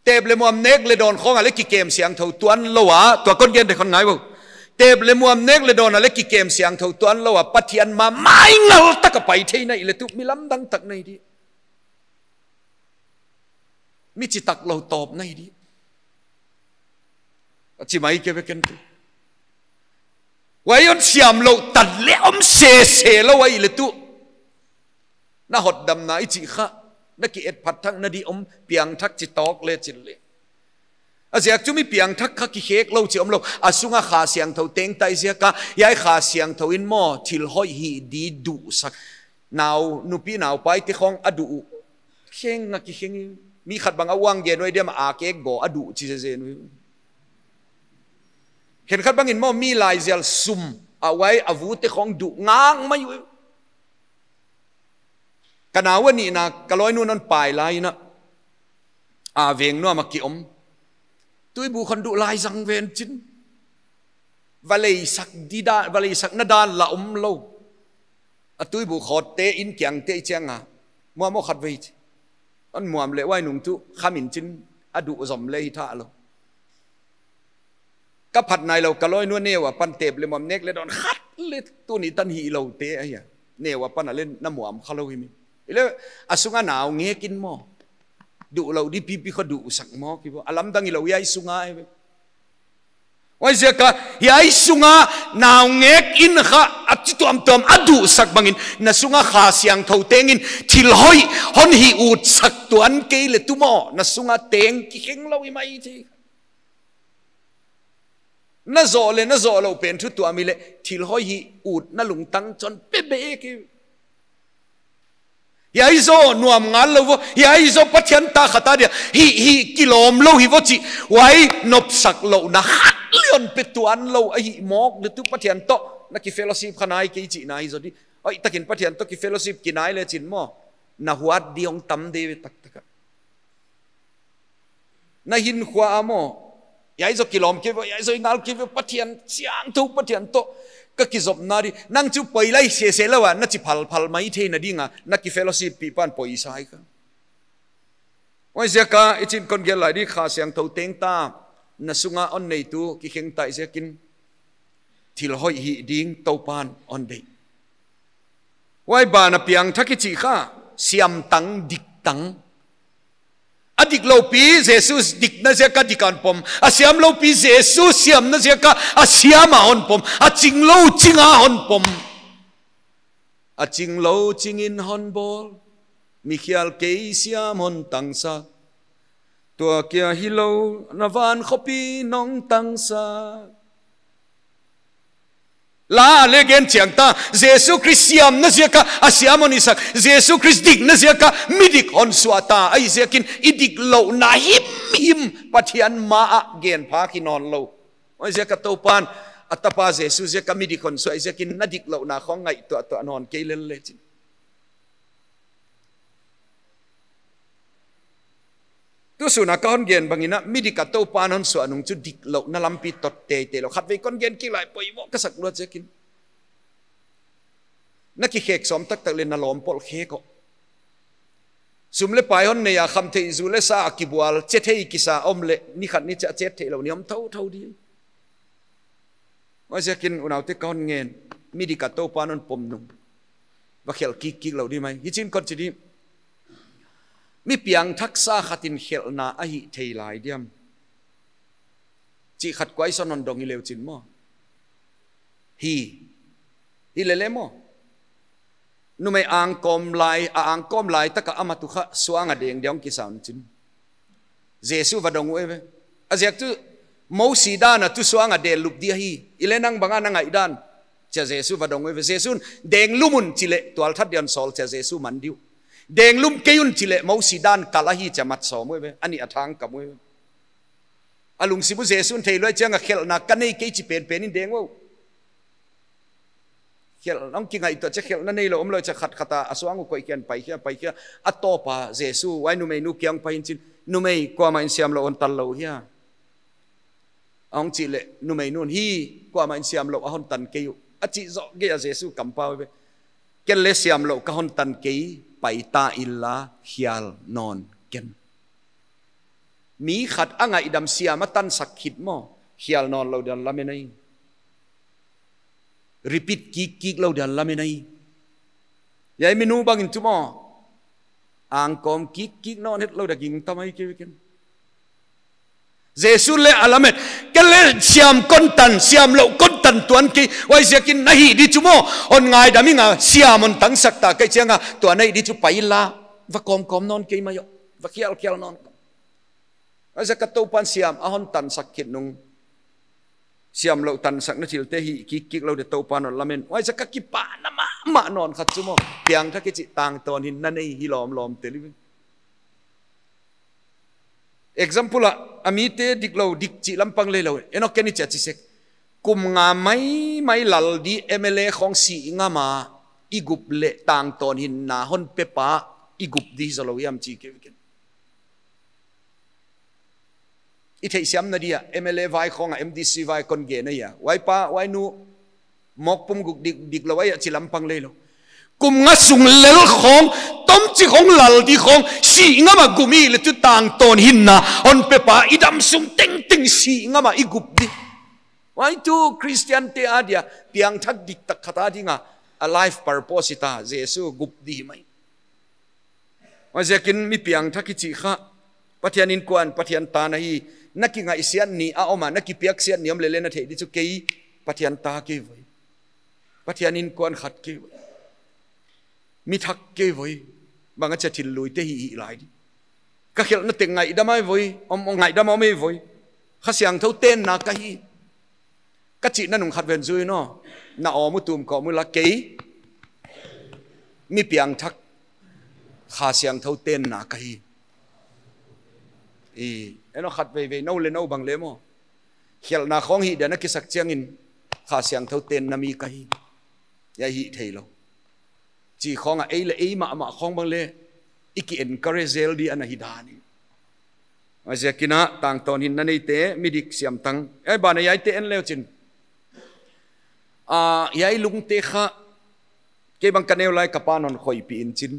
Tep leh muam nek leh dawn khong a leh kikem siangthou tuan lou a, tua kon gen di kon ngai vo. Tep leh muam nek leh dawn a leh kikem siangthou tuan lou a, Pathian ma maingal tak a pai theihna i leh tu mi lamdang tak na hi di. Mi chitak lou tawp na hi di. A chi mai kei ve ken tu. Huai hon siam louh tan leh om sese lou ahi leh tu. Na hotdamna i chih kha, na ki-et phat thak na di om piangthak chi tawk leh chin leh. A ziak chu mi piangthak kha kikhek lou chi omlou. A sung a Kha Siangthou teng ta hi ziak a, hiai Kha Siangthou in maw, thil hoih hih di duhsak. Nau, nupi nau pai te khong a duh uh. Kheng a kikheng i. Mi khat bang a uang gen uai diam a kek go a duh chi zezen uh. Khenkhat bangin maw mi laizial sum a uai a vu te khong duh ngang mai uh. Ka nau a nihna ka lawinu non pai lai in a. A veng nuam a ki om. Tuibu khon duh lai zang ven chin. Valei sak di da, valei sak na dan la omlou. A tuibu khot te in kiang te chiang a. Muam aw khatvei chi. Hon muam leh uai nung tuh kham in chin a duh zom leh hi tha lou. Ka phat nailou ka lawinu neu a pan tep leh muam nek leh dawn khat leh tuni tan hilou te ahi a. Neu a pan a leh na muam kha lou hi mi. Hileh a sung a nau ngek in maw. Duh lou di pipi khong duhsak maw ki vo. A lamdang hilou hiai sung a hi ve. Huaiziak a, hiai sung a nau ngek in kha a chi tuamtuam a duhsak bangin, na sung a Kha Siangthou teng in thil hoih hon hih utsak tuan kei leh tu maw, na sung a teng kikheng lou hi mai chi. Na zoh leh na zoh louh pen thu tuam hileh thil hoih hih utna lungtang chon pe bek hi. Hiai zoh nuam ngal lou vo, hiai zoh Pathian ta khat adia hih, hih kilawm lou hi vo chih, huai nopsak louhna khat leng hon pe tuan lou ahih mawk leh tu Pathian toh na ki fellowship kha nai kei chihna hi zaw di. Hoihtakin Pathian toh ki fellowship kinai lechin maw, na huat di hong tam de ve taktak a. Na hinkhua ah maw, hiai zoh kilawm kei vo, hiai zoh ngal kei vo, Pathian siangthou Pathian toh ka kizopna di. Nang chu poi lai sese lou a, na chi phalphal mai theihna dinga na ki fellowship pih pan poi sa hi kha. Huaiziak a i chin kon gelh lai di, Kha Siangthou teng ta na sunga hon neitu kikheng ta ziakin thil hoih hih ding Toupan hon deih. Huai ban a piangthak i chih kha, siamtang, diktang. A diklou pi Jesu dikna ziak a dik a hon pom. A siamlou pi Jesu siamna ziak a, a siam a hon pom. A chinglou ching a hon pom. A chinglou chingin hon bawl, mi khial kei siam hon tangsak. Tua kia hilou na van khopi nong tangsak. La leh gen chiang ta, Jesu Khrist siamna ziak a, a siam hon hisak. Jesu Khrist dikna ziak a, midik hon suah ta. Huaiziakin i diklouhna himhim Pathian ma ah gen phak hi nawn lou. Huaiziak a Toupan a tapa Jesu ziak a midik hon suah ziakin na diklouhna khong ngaihtuah tuah nawn kei lel lechin. Tu sun a ka hon gen bangin a, midik a Toupan hon suah nung chu diklouhna lampi tot teitei lou. Khatvei kon gen kik lai, poimoh ka sak luat ziakin. Na kikhek sawm taktak leh na lawm pawl khek aw. Sum leh pai hon nei a, khamtheih zu leh sa a kibual, che thei kisa om leh, ni khat ni chiah chet theih lou ni om thouthou di. Huaiziakin unaute ka hon ngen, midik a Toupan hon pom nung va khelh kikkik lou di mai. Hichin kon chi di. Mi piangthaksa khatin khelhna a hih thei lai diam chih khat question hon dong hi leu chin maw. Hi. Hi lele maw. Numei angkawm lai, a angkawm lai tak a amah tu kha suang a deng deuh kisa un chin. Jesu va dong uh eive. A ziak chu Mosi dan a tu suang a del lup di ahi. Hileh nang bang a na ngaihdan. Chia Jesu va dong uh eive. Jesu'n deng lum un chi leh tualthat dia hon sawl chia Jesu man di uh. Deng lum kei un chi leh Mosi dan kal ahi chia mat sawm uh eive. A nih a thang kam uh eive. A lungsim uh Jesu'n thei luai chiang a khelhna ka nei kei chi penpen in deng uh. Khelh, nong kingaihtuah chia khelhna neilou omlou chia khat khat a, a suang uh koih khia in pai khia, pai khia. A tawp a Jesu, huai numeinu kiang pai in chin, numei kuamah in siamlouh hon tan lou hia. A hong chih leh numeinu'n hi, kuamah in siamlouh a hon tan kei uh. A chih zoh gei a Jesu kampau ve. Ken leh siamlouh ka hon tan kei, pai ta inla, khial nawn ken. Mi khat a ngaihdam siam a tansak khit maw, khial nawn lou dan lamen ahi. Repeat kikkik lou dan lamen ahi. Hiai minu bangin chu maw, angkawm kikkik nawn het lou dia gingta mai kei ve ken. Jesu leh a lamen, ken leh siam kon tan, siamlouh kon tan tuan kei, huaiziakin na hih di chu maw, hon ngaidam inga, siam hon tangsak ta kei chiang a, tua na hih di chu pai inla, va kawmkawm nawn kei mai aw, va khialkhial nawn. Huaiziak a Toupan siam a hon tansak khit nung, siamlouh tansakna thilte hih kikkik lou dia Toupan hon lamen. Huaiziak a kipahna mahmah nawn khat chu maw, piangthak i chih tangtawn hinna nei hi lawmlawm tel hi. Example a, a mite diklou, dik chih lampang leilou. Enoch Kenney chia chi sek. Kum nga maimai lal di M L A khong si ngam a i gup leh tangtawn hinna hon pepa i gup di zaw lou hiam chi kei ve ken. I theihsiamna dia, M L A vai khong a, M D C vai kon gen ahi a. Huai pa, huai nu, mawk pum guk dik, diklou ahi a chi lampang leilou. Kum nga sung lel khong, tomchik hong lal di khong, si ngam a gum i leh tu tangtawn hinna hon pepa, i damsung tengteng si ngam a i gup di. Huai tu Christian te adia, piangthak diktak khat a dinga, a life purpose hita, Jesu gup di mai. Huaiziakin mi piangthak i chih kha, Pathian innkuan, Pathian ta na hi, na kingaihsiat ni a om a, na kipiaksiat ni om leh leng na theih di chu kei, Pathian ta kei voi. Pathian innkuan khat kei voi. Mi thak kei voi. Bang a chia thil lui te hi hi lai di. Ka khelhna teng ngaihdam ahi voi, om, om ngaihdam om ahi voi. Kha Siangthou tenna ka hi. Ka chihna nung khat ven zui un aw. Na awm uh tum kawm uh la kei. Mi piangthak. Kha Siangthou tenna ka hi. I, en aw khat veivei nou leh nou bang leh maw. Khelhna khawng hih dia na kisak chiangin. Kha Siangthou tenna mi ka hi. Hiai hih theilou. Chih khawng a ei leh ei mahmah khawng bang leh. I ki encourage zel di ana hi dan hi. Huaiziakin a tangtawn hinna neite, midik siamtang. Ei, banah hiaite en leu chin. Ah, hiai lungte kha, kei bang ka neu lai ka pa'n hon khoihpih in chin.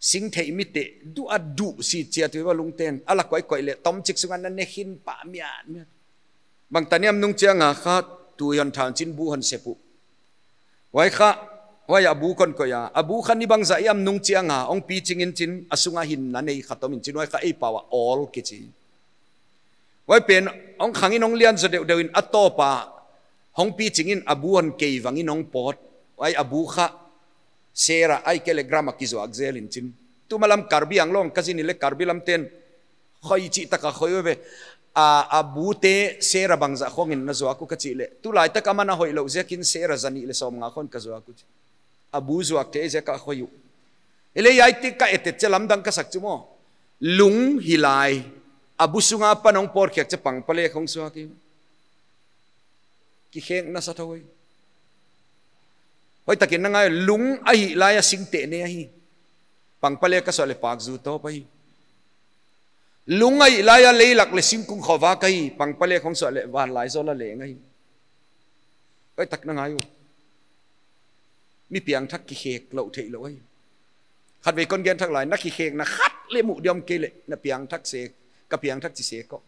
Singtheih mite, duh a duh si chiat uh va lungten. A la koikoi leh, tomchik sunga na ne khin pah miatmiat. Bangtan hiam nung chiang a kha, tui hon thawn chin bu hon sep uh. Huai kha, huai a bu kon koih a. A bu kha ni bangzah hiam nung chiang a, hong piching in chin, a sunga hinna nei khat om in chin, huai kha ei pau a awl kichi. Huai pen, hong khang in hong lian zaw deuhdeuh in a tawp a, hong piching in a bu hon kei vang in hong pawt. Huai a bu kha, sera ahihkeileh gram a kizuak zel in chin. Tuma lam Karbi Anglong ka zin hi leh Karbi lamten. Khoi chih taka khoi uh ve. A, a bute sera bangzah khawng in na zuak uh ka chih leh. Tulaitak a man a hoihlou ziakin sera zanih leh sawmnga khawng ka zuak uh chi. A bu zuakte ziak a khoi uh. Hileh hiaite ka et et chiah lamdang ka sak chu maw. Lung hi lai. A bu sunga pan hong pawt khiak chiah pangpalek hong suak hi. Kikhek nasa thou hi. Hoihtakin na ngai lung ahih lai a singteh nei ahi. Pangpalek a suah leh pakzu tawp ahi. Lung ahih lai a leilak leh singkung khovak ahi. Pangpalek hong suah leh vanlaizawl a leng ahi. Hoihtak na ngai uh. Mi piangthak kikhek louh theihlouh ahi. Khatvei kon gen thak lai, na kikhekna khat leh muh diam kei leh, na piangthak sek, ka piangthak chi sek aw.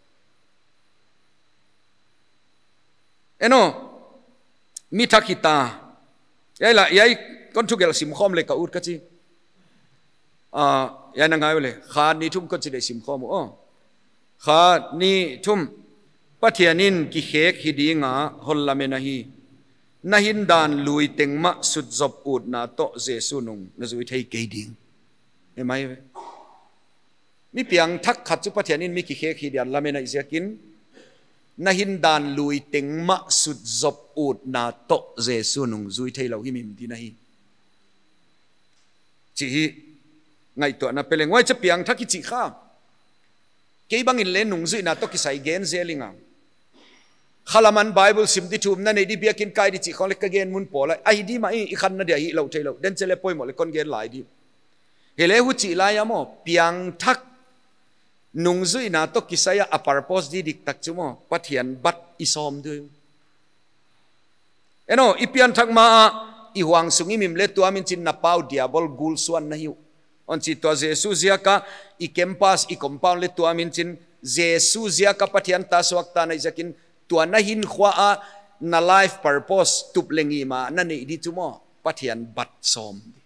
En aw, mi thak hita. Hiai la, hiai kon thugelh simkhawm leh ka ut ka chi. Ah, hiai na ngai uh leh, kha ni thum kon chi deuh simkhawm uh aw. Kha ni thum, Pathian in kikhek hi ding a hon lamen ahi. Na hindan lui teng mah sutzop utna toh Jesu nung na zui thei kei ding. Hi mai ve. Mi piangthak khat chu Pathian in mi kikhek hi dia lamen ahih ziakin. Na hindan lui teng mah sutzop utna toh Jesu nung zui theilou himhim ding ahi. Chih hi ngaihtuahna pe leng. Huai chiah piangthak i chih kha. Kei bangin leng nungzuihna toh kisai gen zel ing a. Khalam a Bible sim di, thumna nei di, biakinn kai di chih khawng leh ka gen mun pawl a. Ahi di mah i, i khanna dia hilou theilou. Den cheleh poimoh leh kon gen lai di. Hileh huchih lai a maw, piangthak nungzuihna toh kisai a purpose di diktak chu maw, Pathian bat i sawm di uh. En aw, i pianthak ma a, i huang sung i mim leh tuam in chin na pau diabol gul suan na hi uh. Hon chi tua Jesu ziak a, i campus, i compound leh tuam in chin, Jesu ziak a Pathian ta suakta na hih ziakin, tua na hinkhua a, na life purpose tup leh ngim a, na neih di chu maw, Pathian bat sawm di.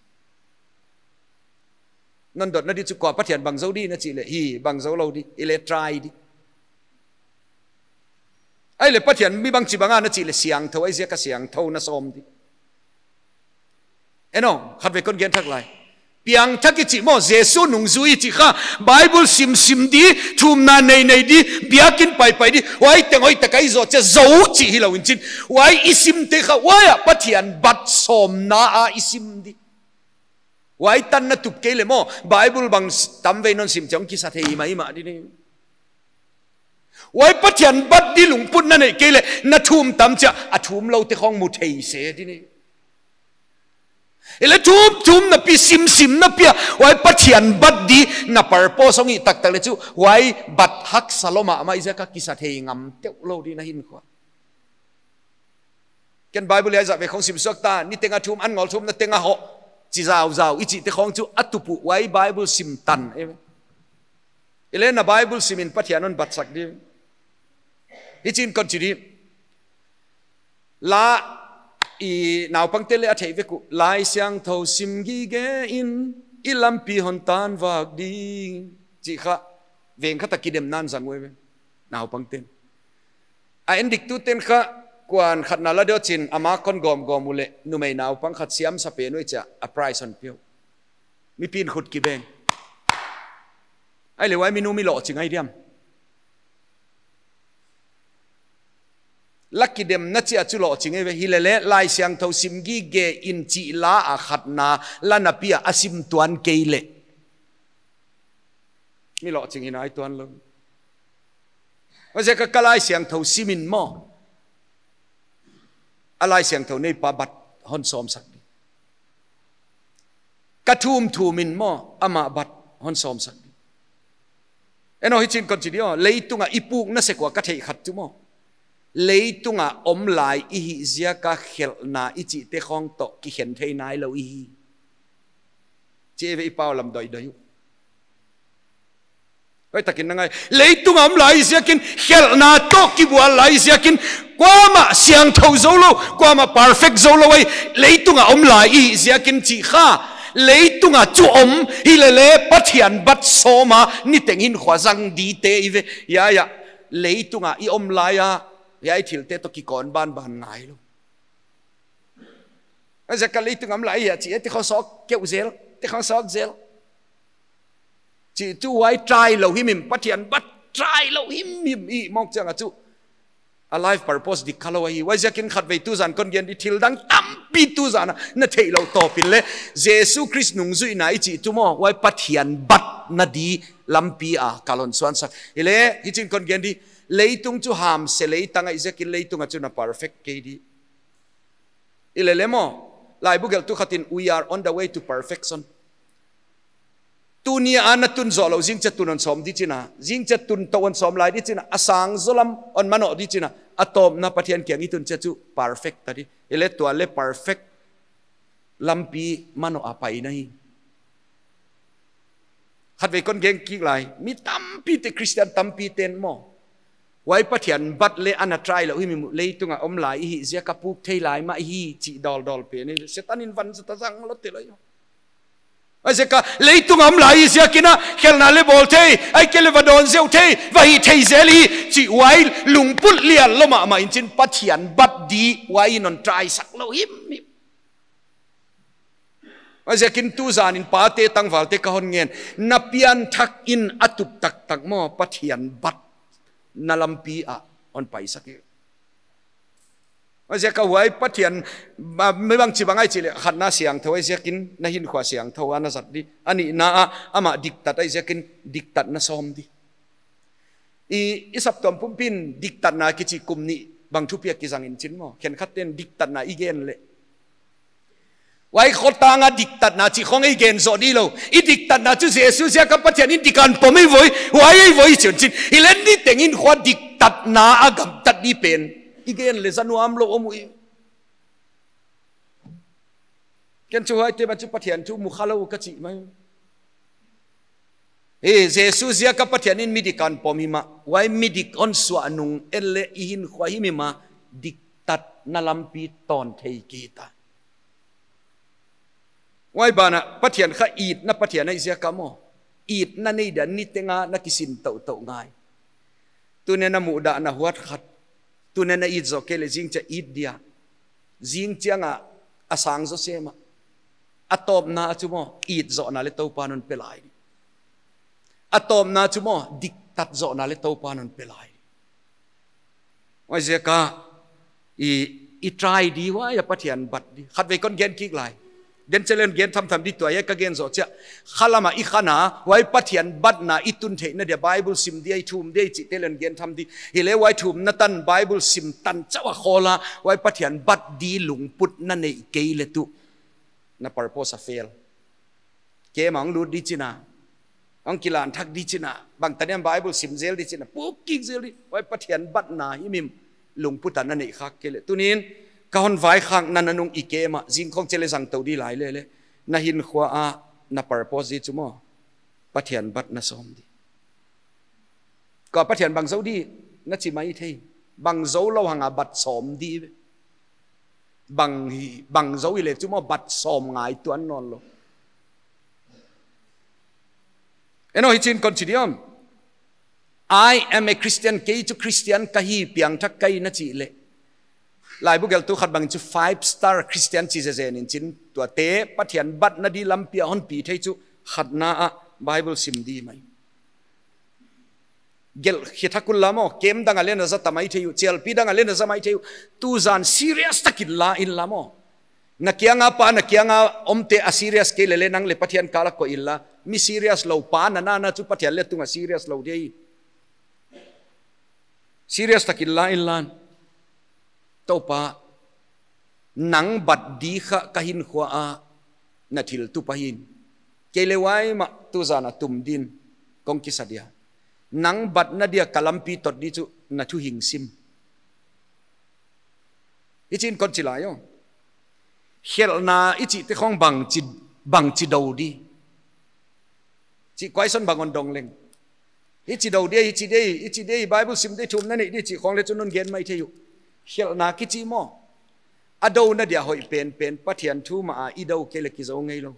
Non dotna di chu kua Pathian bang zou di na chih leh, hi bang zou lou di, i leh try di. Ahihleh Pathian mi bangchi bang a na chih leh siangthou, ahihziak a siangthou na sawm di. En aw, khatvei kon gen thak lai. Piangthak i chih maw, Jesu nungzui i chih kha, Bible simsim di, thumna neinei di, biakinn paipai di, huai teng hoihtak a i zoh chiah zou chih hilou in chin. Huai i simte kha, huai a Pathian bat sawmna a i sim di. Huai tan na tup kei leh maw, Bible bang s-, tamvei non sim chiang kisa thei maimah di ni. Huai Pathian bat di lungput na neih kei leh, na thum tam chiah, a thum loute khawng mu thei se di ni. Hileh thum, thum napi, simsim napi a, huai Pathian bat di na purpose hong hih taktak leh chu, huai bat haksa lou mahmah ziak a kisa thei ngam teuh lou di na hinkhua. Ken Bible hiai zah vei khawng sim suak ta, ni teng a thum, an ngawl thumna teng a hoh, chi zauzau, i chihte khawng chu a tup uh, huai Bible sim tan, em. Hileh na Bible sim in Pathian hon batsak di. Hichiin kon chi di. La i naupangte leh a theih vek uh, Laisiangthou sim gige in, i lampi hon tan vak di. Chih kha, veng khat a kidemna in zang uh ve. Naupangten. A endiktuten kha, kuan khat na la deuh chin, ama kon gawmgawm uleh, numei naupang khat siamsa pen uh chia, a prize hon pia uh. Mipi'n khut kibeng. Ahihleh huai mi nu mi lohching ahi diam. La kidemna chia chu lohching ei ve, hilele Laisiangthou sim gige in chih la a khatna la napi a a sim tuan kei leh mi lohching hi nai tuan lou. Huaiziak a ka Laisiangthou sim in maw, a Laisiangthou neipa bat hon sawmsak di. Ka thum thum in maw, amah bat hon sawmsak di. En aw, hichi'n kon chi di aw, leitung a i pukna sek ua ka theih khat chu maw, leitung a om lai i hih ziak a khelhna i chihte khawng toh kikhen thei nailou i hi, chi ei ve i pau lam doidoi uh. Hoihtakin na ngai. Leitung a om lai ziakin, khelhna toh kibual lai ziakin, kuamah siangthou zoulou, kuamah perfect zoulou ei, leitung a om lai i hih ziakin chih kha. Leitung a chu om, hilele Pathian bat sawm a niteng hinkhua zang dite i ve. Ia, ia. Leitung a i om lai a, hiai thilte toh kikawn banban nailou. Huaiziak a leitung a om lai a chih, te khawng sawk keuh zel, te khawng sawk zel, chih tu huai try lou himhim, Pathian bat try lou himhim i mawk chiang a chu a life purpose dik khalou ahi. Huaiziakin khatvei tuzan kon gen di, thil dang tampi tuzan a na theihlouh tawp in le, Jesu Khrist nungzuihna i chih tu maw, huai Pathian batna di lampi a kal hon suansak. Hileh, hichi'n kon gen di, leitung chu hamse leitang ahih ziakin leitung a chu na perfect kei di. Hilele maw, laibu gelhtu khat in, "We are on the way to perfection." Tuni a na tun zoh lou, zingchiang tun hon sawm di chi na, zingchiang tun toh hon sawm lai di chi na, a sang zaw lam hon manoh di chi na, a tawpna Pathian kiang i tun chiang chu perfect ta di. Hileh tua le perfect lampi manoh a pai na hi. Khatvei kon gen kik lai, mi tampite, Christian tampite'n maw, huai Pathian bat le ana try lou himhim uh, leitung a om lai i hih ziak a puk thei lai mah i hi chih dawldawlpen ei. Setan in van zat a zang lou te lai. Huaiziak a leitung a om lai i hih ziakin a khelhna le bawl thei, ahihkeileh va dawn zeuh thei, va hih thei zel i hi chih huai lungput lian lou mahmah in chin, Pathian bat di huai in hon try sak lou himhim. Huaiziakin tuzan in pate tangvalte ka hon ngen, na pianthak in a tup taktak maw, Pathian batna lampi a hon paisak ei. Huaiziak a huai Pathian, ma, mi bangchi bang ei chih leh, khatna siangthou ahih ziakin na hinkhua siangthou a na zat di. A nihna ah, amah diktat ahih ziakin diktat na sawm di. I, i saptuam pumpi'n diktatna kichi kum nih bang thupiak kizang in chin maw, khenkhatte'n diktatna i gen leh, huai khotang a diktatna chih khawng i gen zoh di lou. I diktatna chu Jesu ziak a Pathian in dik a hon pom ei voi, huai ei voi chi'n chin. Hileh niteng hinkhua diktatna a gamtat di pen i gen leh za nuam lou om uh i. Ken chu huaite bang chu Pathian thu mu khalou ka chih mai. Hi, Jesu ziak a Pathian in midik a hon pom hi mah, huai midik hon suah nung en leh i hinkhua himhim a diktatna lampi tawn thei kei ta. Huai banah Pathian kha itna Pathian ahih ziak a maw, itna nei dia niteng a na kisin touhtouh ngai. Tuni a na muhdahna huat khat, tuni a na it zoh kei leh zingchiang it dia, zingchiang a a sang zaw sem a. A tawpna chu maw, it zohna le Toupa'n hon pe lai di. A tawpna chu maw, diktat zohna le Toupa'n hon pe lai di. Huaiziak a i, i try di, huai a Pathian bat di. Khatvei kon gen kik lai. Gen cheleng gen thamtham di, tua hiai ka gen zoh chiang, khalam a i khan a, huai Pathian batna i tun theihna dia Bible sim di, i thum di, i chihte leng gen tham di. Hileh huai thumna tan, Bible sim tan chauh a khawl a, huai Pathian bat di lungput na neih kei leh tuh na purpose a fail. Camp ah hong lut di chi na, hong kilan thak di chi na, bangtan hiam Bible sim zel di chi na, puk kik zel di, huai Pathian batna himhim lungput a na neih khak kei leh. Tuni'n ka hon vaikhakna nanung i camp ah, zing khawng cheleh zang tou di lai leh leh, na hinkhua a na purpose di chu maw, Pathian batna sawm di. Kua Pathian bang zou di na chi maithei. Bang zoulou hang a bat sawm di. Bang hi, bang zou i leh chu maw bat sawm ngai tuan nawnlou. En aw, hichi'n kon chi di om. "I am a Christian," kei chu Christian ka hi, piangthak ka hi na chih leh, laibu gelhtu khat bang chu five star Christian chi zezen in chin, tuate Pathian batna di lampi a hon pi thei chu khatna ah Bible sim di mai. Gelh khit a kul la maw, kem dang a leng na za ta mai thei uh, chialpi dang a leng na za mai thei uh. Tuzan serious takin la in la maw. Na kianga pa, na kianga omte a serious kei leh leng nang leh Pathian kal a koih in la. Mi serious lou pa na na na chu Pathian leng tung a serious lou di. Serious takin la in la. Toupa, nang bat di kha ka hinkhua a na thil tu pahin. Kei leh huai mah tuzan a tum din kong kisa dia. Nang batna dia ka lampi tot di chu na thu hing sim. Hichi'n kon chi lai aw. Khelhna i chihte khong bangchi, bangchi dou di. Chih question bang hon dong leng. Hichi dou di, hichi di, hichi di, Bible sim di, thumna nei di chih khong leng chu non gen mai thei uh. Khelhna kichi maw. A douna dia hoih penpen, Pathian thu mah a i dou kei leh kizou ngeilou.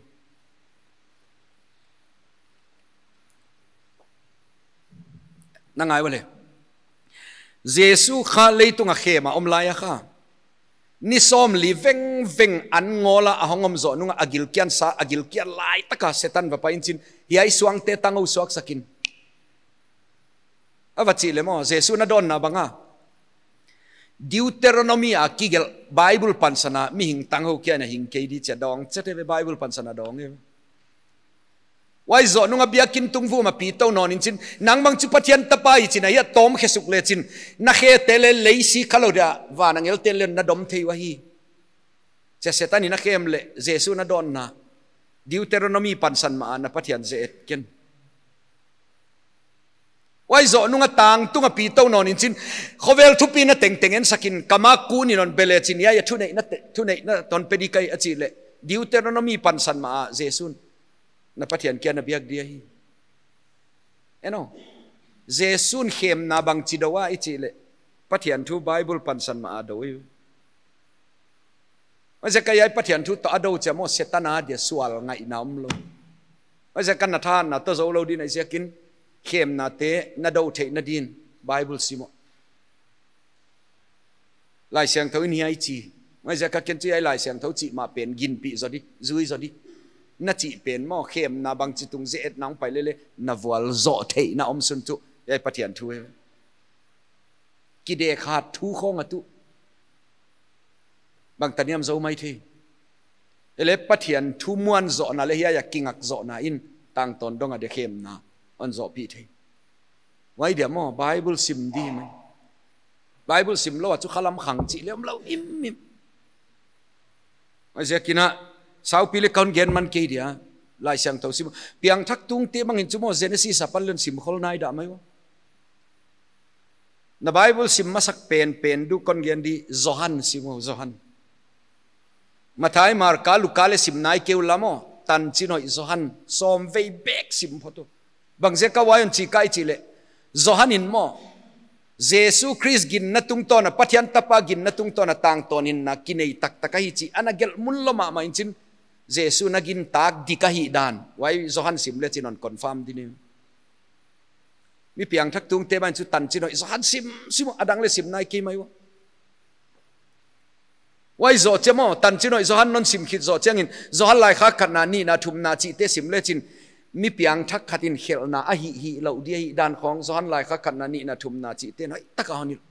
Na ngai ua leh. Jesu kha leitung a khem a om lai a kha. Ni sawmli vengveng an ngawl a a hong om zoh nung a gilkial sa, a gilkial lai tak a Setan va pai in chin, hiai suangte tang hou suaksak in. A va chih leh maw, Jesu'n a dawnna bang a. Deuteronomy a kigelh Bible pansan a mihing tang hou kia na hing kei di chia dawng, chete ve Bible pansan a dawng e. Huai zoh nung a biakinn tungvum a pi tou nawn in chin, nang bang chu Pathian tapa hi chin a hia tawm khe suk leh chin, na khete leng lei si kha lou dia, van angel te'n leng na dom thei uh ahi. Chia Setan in a khem leh, Jesu'n a dawnna. Deuteronomy pansan mah a na Pathian ze et ken. Huai zoh nung a tang tung a pi tou nawn in chin, khovel thupina tengteng ensak in, ka ma kun in hon be leh chin, hiai a thuneihna te, thuneihna hon pe di ka hi a chih leh, Deuteronomy pansan mah a Jesu'n na Pathian kia na biak di ahi. En aw. Jesu'n khemna bangchi dou a i chih leh, Pathian thu Bible pansan mah a dou hi. Huaiziak a hiai Pathian thu toh a dou chia maw, Setan a dia sual ngaihna om lou. Huaiziak a na thahatna toh zou lou din ahihziak in, khemnate na dou theihna din Bible sim aw. Laisiangthou in hiai chi. Huaiziak a ken chu hiai Laisiangthou chih mah pen ginpih zaw di, zui zaw di. Na chih pen maw, khemna bangchi tung ze et nang pai leh leng, na vualzoh theihna om sun chu hiai Pathian thu hi. Kidekhat thu khong a tuh. Bangtan hiam zou mai thei. Ei leh Pathian thu muanzohna leh hiai a kingakzohna in tangtawn dong a dia khemna hon zohpih thei. Huai dia maw, Bible sim di mai. Bible sim lou a chu khalam khang chih leng om lou imim. Huaiziak in a, saupi leh kon gen man kei dia, Laisiangthou sim. Piangthak tungte bang in chu maw, Genesis apan leng sim khol nai dah mai ua. Na Bible sim masak penpen di kon gen di, Johan sim aw, Johan. Mathai, Marka, Luka leng sim nai kei un la maw, Tanchinhoih Johan, sawmvei bek sim phot uh. Bangziak a huai hon chi ka i chih leh, Johan in maw, Jesu Khrist ginna tungtawn a, Pathian tapa ginna tungtawn a tangtawn in na kinei taktak ahi chih ana gelh mun lou mahmah in chin, Jesu'n a gintak dik ahihdan. Huai Johan sim leh chin hon confirm di ni. Mi piangthak tungte bang chu Tanchinhoih Johan sim, sim, a dang leng sim nai kei mai ua. Huai zoh chiang maw, Tanchinhoih Johan non sim khit zoh chiangin, Johan laikhak khatna, nihna, thumna chihte sim leh chin, mi piangthak khat in khelhna a hih hih lou di ahihdan khong, Johan laikhak khatna, nihna, thumna chihte in hoihtak a hon hilh.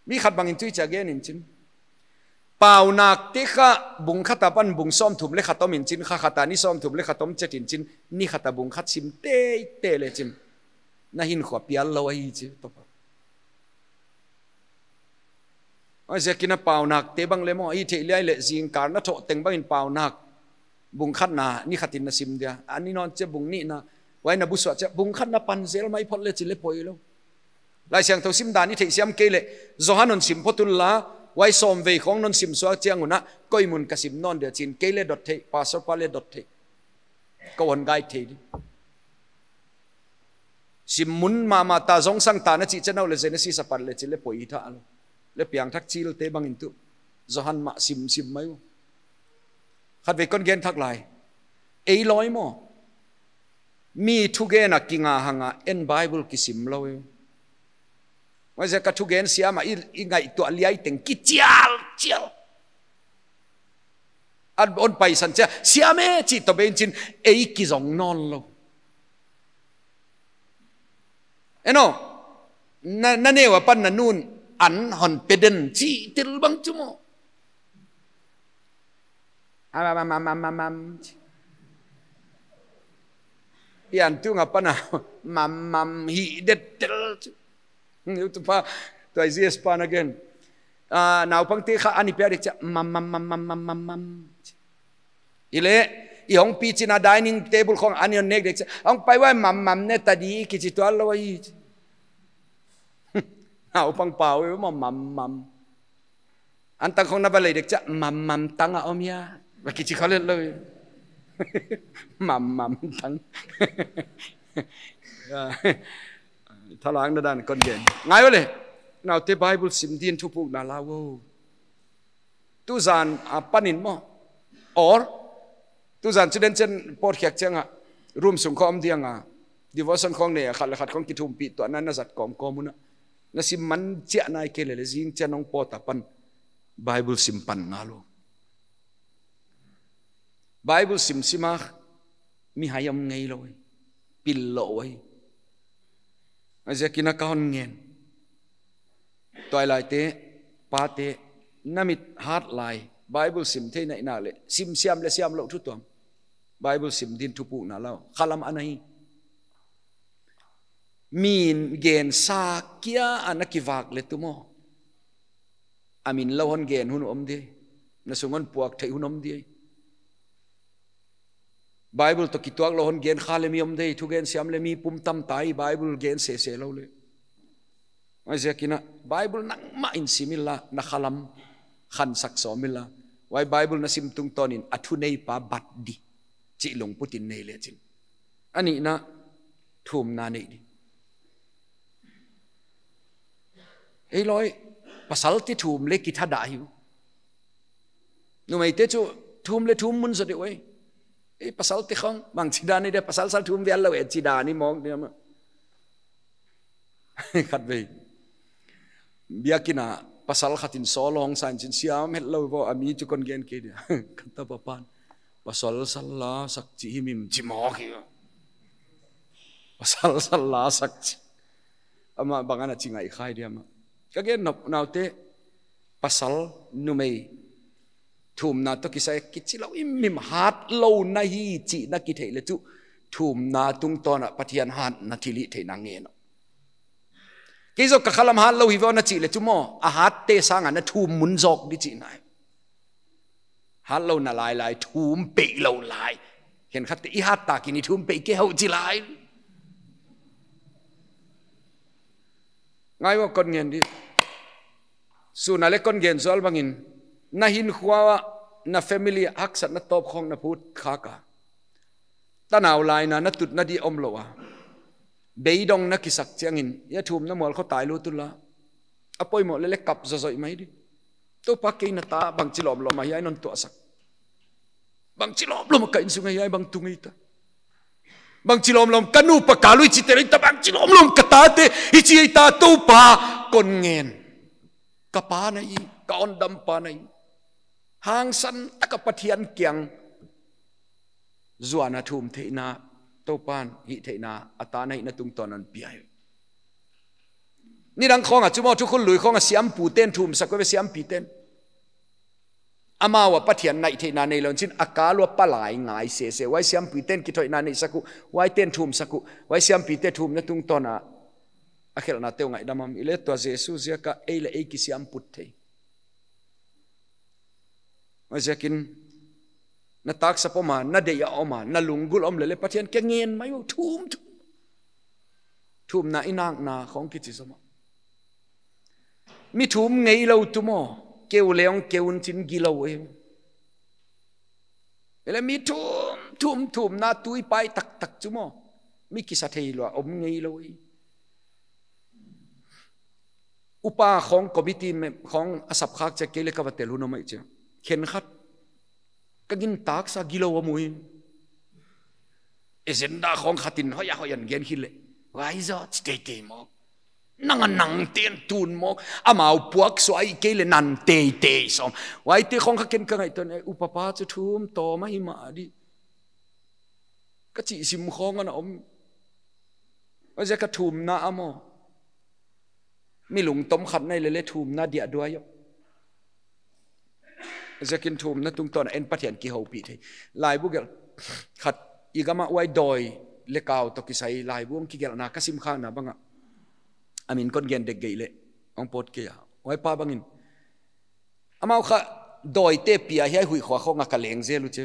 Mi khat bang in tuh chia gen in chin. Paunakte kha bung khat apan bung sawmthum leh khat om in chin, kha khat a ni sawmthum leh khat om chet in chin, ni khat a bung khat sim teitei leh chin, na hinkhua pial lou ahi chi, Toupa. Huaiziak in a Paunakte bang leng maw, i theih liai leh zingkal na thoh teng bang in Paunak bung khatna ni khat in na sim dia. A ni nawn chiang bung nihna, huai na bu suah chiang bung khatna pan zel mai phot leh chin leng poi lou. Laisiangthou sim dan i theihsiam kei leh, Johan hon sim phot un la, huai sawmvei khong non sim suak chiang un a, koi mun ka sim nawn dia chin, kei leng dot theih, pastor pa leng dot theih. Kou hon guide thei di. Sim mun mahmah ta, zong sang ta na chih chiang un leh Genesis apan leh chin leng poi ta lou. Leh piangthak chilte bang in tuh Johan mah sim sim mai uh. Khatvei kon gen thak lai. Ei loi maw, mi thugen a kinga hang a en Bible kisim lou e. Huaiziak a thugen siam a i, i ngaihtuah liai teng kichial chial. An hon paisan chiang, siam e chih toh bek in chin, ei kizong nawn lou. Eno, na, na neu apan na nu'n an hon pe den chih tel bang chu maw. Am, am, am, am, am, am, am. Pian tung apan a, mam, mam, hi det tel chu. Tua pa, tua G S pa na gen. Ah, naupangte kha an i pia dek chiah, mam, mam, mam. Ile, i hong pi chin a dining table khong an i hon nek dek chiah, hong pai uai, mam, mam ne ta di kichi tuan lou hi. Naupang pau, mam, mam, mam. An tang khong na va lei dek chiah, mam, mam tang a om hia. Va kichi kha lel lou. Mam, mam tang. Ya. Thalang na dan kon gen. Ngai ule. Naute Bible sim din thupukna la uo. Tuzan apan in maw. Or, tuzan chu den chen pawt khiak chiang a, room sung khong om diang a, devotion khong nei a, khat leh khat khong kithumpih tuah na, na zat kawmkawm un a. Na sim man chiah nai kei leh leh zing chiah nong pawt apan Bible sim pan ngal lou. Bible sim sim a mi hai om ngei lou, pil lou ei. A ziakin a ka hon ngen. Tuailaite, pate, na mit hat lai, Bible sim thei na hih nak leh, sim siam leh siam lou thu tuam. Bible sim din thupukna la uo. Khalam ana hi. Min gen sa kia ana kivak leh tu maw. A min lou hon gen hun om di. Na sung hon puak theih hun om di. Bible toh kituak lou hon gen kha leh mi om di. Thugen siam leh mi pumtam ta hi Bible gen sese lou leh. A ziakin a Bible nangmah in sim inla na khalam khansak sawm inla. Huai Bible na sim tungtawn in a thuneipa bat di. Chih lungput in nei leh chin. A nihna thumna nei di. Ei loi, pasalte thum leh kithadah hi. Numeite chu thum leh thum mun zaw di uai. Ei pasalte khong, bangchidan i de pasal sal thum vial lou e chidan i mawk di ama. Khatvei. Biakinn a pasal khat in saw lou hong sa in chin siam het lou vo a mi chu kon gen kei dia. Ka tapa pan. Pasal sal la sak chi himhim chi mawk hi. Pasal sal la sak chi. Ama bang ana chi ngai khai dia ama. Ka gen nop naute pasal numei thumna toh kisai kichi lou himhim hat lou na hi chih na kitheih leh chu thumna tungtawn a Pathian hatna thilhihtheihna ngen a. Kei zong ka khalam hat lou hi vo na chih leh chu maw, a hatte sang a na thum mun zawk di chihna hi. Hat lou na lailai, thum peih lou lai. Khenkhatte i hat tak in i thum peih kei hou chi lai. Ngai vo kon ngen di. Sun a leh kon gen zual bangin, na hinkhua ah, na family haksatna tawp khong na put khak a. Tanau laina na tutna di om lou a. Beidong na kisak chiangin, ya thumna mual khong tai lut un la. A poimoh leh leh kap zozoih mai di. Toupa kei na ta bangchi lawmlawm a hiai non tuahsak. Bangchi lawmlawm ka innsung a hiai bang tung ei ta. Bangchi lawmlawm ka nupa ka lui chite lei ta bangchi lawmlawm ka tate, i chi ei ta Toupa kon ngen. Ka pa na hi, ka hondampa na hi. Hangsan taka Pathian kiang zuan a thum theihna, Toupan hihtheihna, a ta na hihna tungtawn a hon pia hi. Nidang khong a chu maw thukhun lui khong a siampu ten thumsak uve siampiten. Amau a Pathian naih theihna neilou in chin a kal ua palai ngai sese. Huai siampu ten kithoihna neihsak uh, huai ten thumsak uh, huai siampite thumna tungtawn a. A khelhna teuh ngaihdam am i leh tua Jesu ziak a ei leh ei kisiamput thei. Huaiziakin, na taksa pom a, na deih a om a, na lunggulh om leh leh Pathian kiang ngen mai uh, thum, thum. Thumna i nakna khong kichi zom a. Mi thum ngeilou tu maw, keu leng keu un chin gilou e. Ei leh mi thum, thum, thumna tui pai taktak chu maw, mi kisa thei lua om ngeilou e. Upa khong committee mem khong a sap khak chiang kei leh ka va tel hun om mai chiang. Khenkhat ka gin taksa gilou om uh in. Agenda khong khat in hoih a hoih a hon gen hi leh. Huai zaw chi teitei mawk. Nang a nang ten tun mawk. Amau puak suai kei leh nan teitei sawm. Huaite khong kha ken ka ngaihtuah in, upa pa chu thum tawm ahi mah di. Ka chih sim khong ana om. Huaiziak a thumna a maw, mi lungtom khat na hih leh leh thumna diah duai uh. Huaiziakin thumna tungtawn a en Pathian kihoupih thei. Laibu gelh khat, i gam a huai dawi leh kau toh kisai laibu hong kigelhna ka sim khakna bang ah, a min kon gen dek geih leh hong pawt kei a, huai pa bangin, amau kha dawite pia hiai huih khua khawng ah ka leng zel uh chi.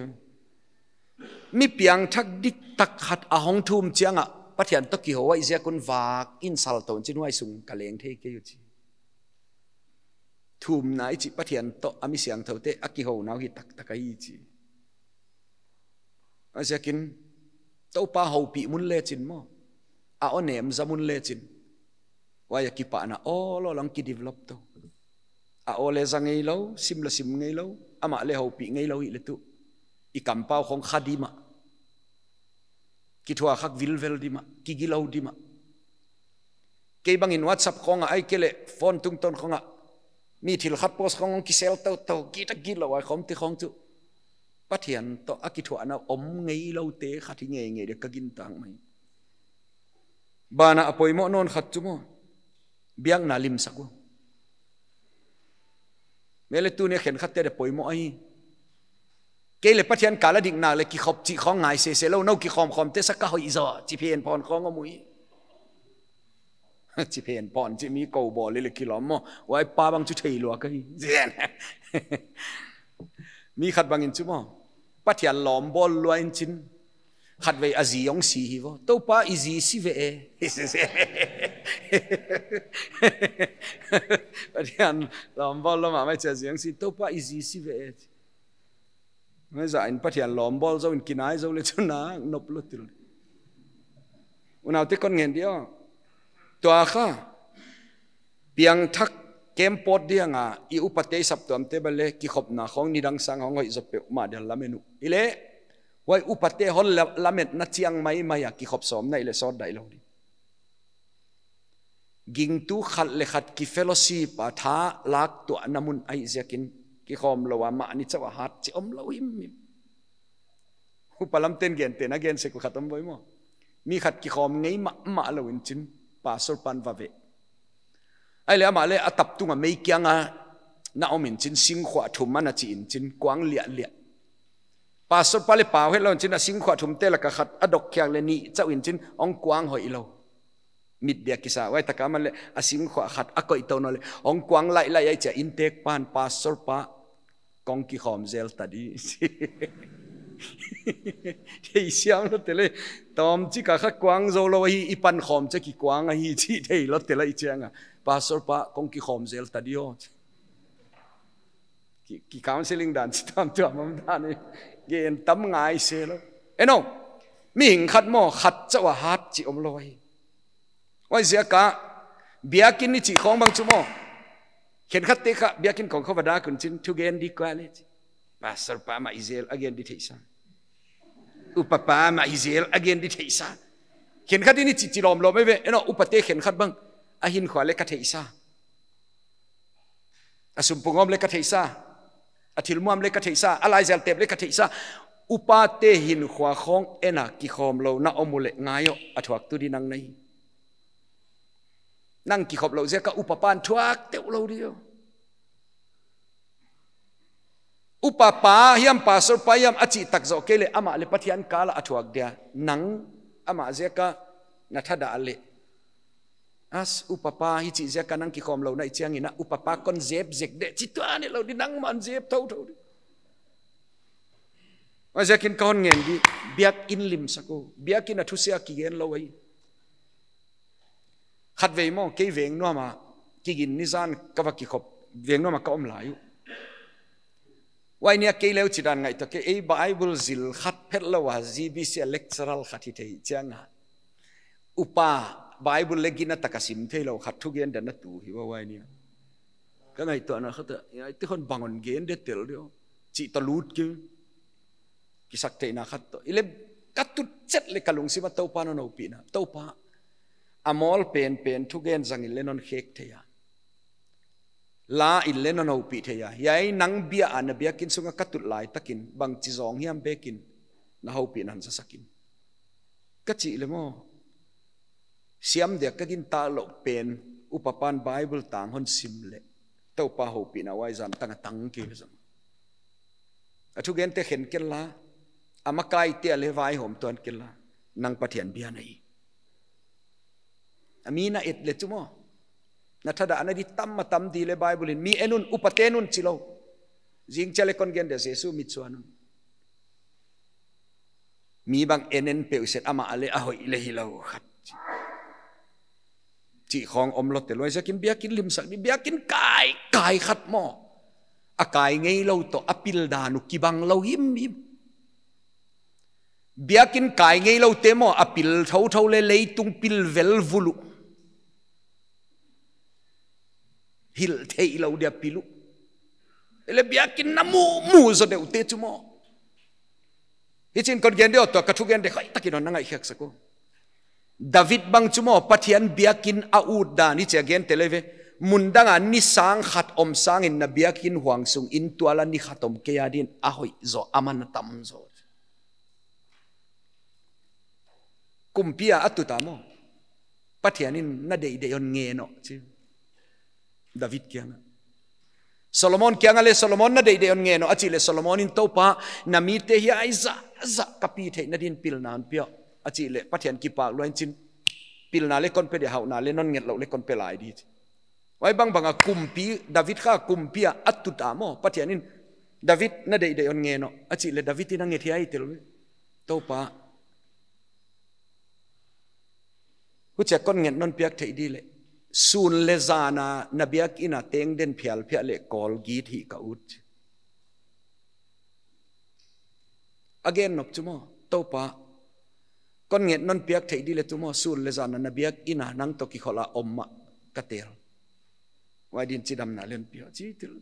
Mi piangthak diktak khat a hong thum chiang a Pathian toh kihou ahihziak un vak in sal tou in chin, huai sung ka leng thei kei uh chi. Thumna i chih Pathian toh a mi siangthoute a kihouna uh hi taktak ahi chi. Huaiziakin Toupa houpih mun lechin maw, a aw nem za mun lechin, huai a kipahna aw lawlang kidevelop tou. A aw leh za ngeilou, sim leh sim ngeilou, amah leh houpih ngeilou hih leh tuh, i kampau khawng kha di mah, kithuah khak vilvel di mah, kigilou di mah. Kei bangin WhatsApp khawng ah, ahihkeileh phone tungtawn khawng ah, mi thil khat post khawng hong kisel toutou, gita gilou ai khawm ti khawng tuh, Pathian toh a kithuahna om ngeiloute khat hi ngeingei dia ka gintak mai. Banah a poimoh nawn khat chu maw, biakna limsak uh. Huai leh tuni a khenkhatte dia poimoh ahi. Kei leh Pathian kal a dikna leh kikhop chih khawng ngai sese lou, nou kikhawmkhawmte sa ka hoih zaw chi phen phawn khawng om uh hi. Chi phen phawn chih mi kou bawl leh kilawm maw, huai pa bang chu thei lua ka hi. Mi khat bangin chu maw, Pathian lawm bawl lua in chin, khatvei a zi hong si hi vaw, Toupa i zi si ve e. Pathian lawm bawl lua mahmah chia zi hong si, Toupa i zi si ve e. Huaiziakin Pathian lawm bawl zou in kinai zou leh chu nak nop lou til. Unaute kon ngen dia. Tua kha, piangthak kem pawt dia nga, i upate saptuamte bang leh kikhopna khawng nidang sang hong hoih zaw peuhmah dia lamen uh. Hileh, huai upate hon la-, lametna chiang maimai a kikhop sawm na hih leh sawt daih lou di. Gingtu khat leh khat kifellowship a tha lak tuahna mun ahihziakin, kikhawm lou a mahni chauh a hat chih omlou himhim. Upa lamte'n gentehna gen sek uh khat om boi maw. Mi khat kikhawm ngei mahmah lou in chin, pastor pa'n va veh. Ahihleh amah leh a tap tung a mei kiang a na om in chin, singkhuah thum ana chi in chin, kuang liahliah. Pastor pa leh pau hetlou in chin, a singkhuah thumte lak a khat a dok khiak leh nih chauh in chin, hong kuang hoihlou. Mit dia kisa, huai tak a amah leh a singkhuah khat a koih tou nawn leh, hong kuang lailai ahih chiang in, tek pan, Pastor pa, kong kikhawm zel ta di. Thei siam lou tel e, tawmchik a kha kuang zou lou hi, i pan khawm chiang kikuang ahi chih thei lou tel ahih chiang a, Pastor pa, kong kikhawm zel ta di aw. Ki, ki counseling dan chi tam tuam om dan hi. Gen tam ngai se lou. En aw, mihing khat maw, khat chauh a hat chih omlou hi. Huaiziak a, biakinn i chih khawng bang chu maw, khenkhatte kha biakinn khawng khawng va dak un chin, thugen di kua leh chi. Pastor pa mah i zel a gen di theihsa. Upa pa mah i zel a gen di theihsa. Khenkhat in i chih chi lawmlawm eive, en aw, upate khenkhat bang, a hinkhua leh ka theihsa. A sum pung om leh ka theihsa. A thil muam leh ka theihsa. A laizel tep leh ka theihsa. Upate hinkhua khawng en a kikhawm lou na om uleh ngai aw, a thuak tu di nang na hi. Nang kikhop lou ziak a upa pa'n thuak teuh lou di aw. Upa pa hiam, pastor pa hiam a chih tak zoh kei leh amah leh Pathian kal a a thuak dia. Nang amah ziak a na thadah leh, as, upa pa hichi ziak a nang kikhawm lou na hih chiang in a, upa pa kon zep zek de chi tuan lou di, nangman zep thouthou di. Huaiziakin ka hon ngen di, biakinn limsak uh, biakinn a thusia kigen lou ahi. Khatvei maw, kei Vengnuam a, Kiginni zan ka va kikhop, Vengnuam a ka om lai uh. Huai ni a kei leh uh chidan ngaihtuah kei, ei Bible zil khat phetlou a, G B C a lecturer khat hi thei chiang a, upa, Bible leh gina tak a sim theilou khat thugen dan a tu hi ua huai ni a. Ka ngaihtuahna khat a, hiaite khawng bang hon gen de tel di aw, chih toh lut kei. Kisaktheihna khat toh. Hileh ka tut chet leh ka lungsim a Toupa'n hon houpihna. Toupa, a mawl penpen thugen zang in leng non khek thei a, la in leng non houpih thei a. Hiai nang bia a na biakinn sung a ka tut lai takin, bangchi zawng hiam bekin, na houpihna hon zasak in, ka chih leh maw, Siam dia ka gintak louh pen, upa pan Bible tang hon sim leh, Toupa houpihna uai zan tang a tang kei zong. A thugente khen ken la, a makaite leh vaihawm tuan ken la, nang Pathian bia na hi. A mi na et leh chu maw, na thadah na di tam a tam di leh Bible in, mi en un, upate'n un chi lou. Zingchiang leh kon gen dia, Jesu mitsuan un. Mi bang en en peuh set, amah leh a hoih leh hilou khat. Chih khong om lou te lou, huaiziakin biakin limsak di, biakin kai, kai khat maw. A kai ngeilou toh, a pil dan uh kibang lou himhim. Biakin kai ngeilou te maw, a pil thouthou leh leitung pil vel vulu. Hilh theilou dia pil uh. Ei leh biakin na mu, mu zaw deuh te chu maw. Hichiin kon gen dia, tua ka thugen dek hoih takin hon na ngaihkhiak sak uh. David bang chu maw, Pathian biakin a ut dan hichia gen te leh ve. Mun dang a ni sang khat om sangin na biakin huang sung in tual a ni khat om kei a din a hoih zaw, a man a tam zaw. Kumpi a a tut a maw, Pathian in na deihdeih hon ngen aw chi. David kiang a. Solomon kiang a leh, Solomon na deihdeih hon ngen aw, a chih leh Solomon in, Toupa, na mite hiai zahzah ka pi theihna din pilna hon pia aw, a chih leh Pathian kipak lua in chin, pilna leh kon pe dia, hauhna leh non nget louh leh kon pe lai di chi. Huai bangbang a kumpi, David kha kumpi a a tut a maw, Pathian in, David na deihdeih hon ngen aw, a chih leh David in a nget hiai tel ve. Toupa, huchia kon nget non piak theih di leh, sun leh zan a na biakin a teng den phialphiah leh kawl git hi ka ut. A gen nop chu maw, Toupa, kon nget non piak theih di leh chu maw, sun leh zan a na biakin a nang toh kikhol a om mah ka tel. Huai din chidamna leng pia chi tel.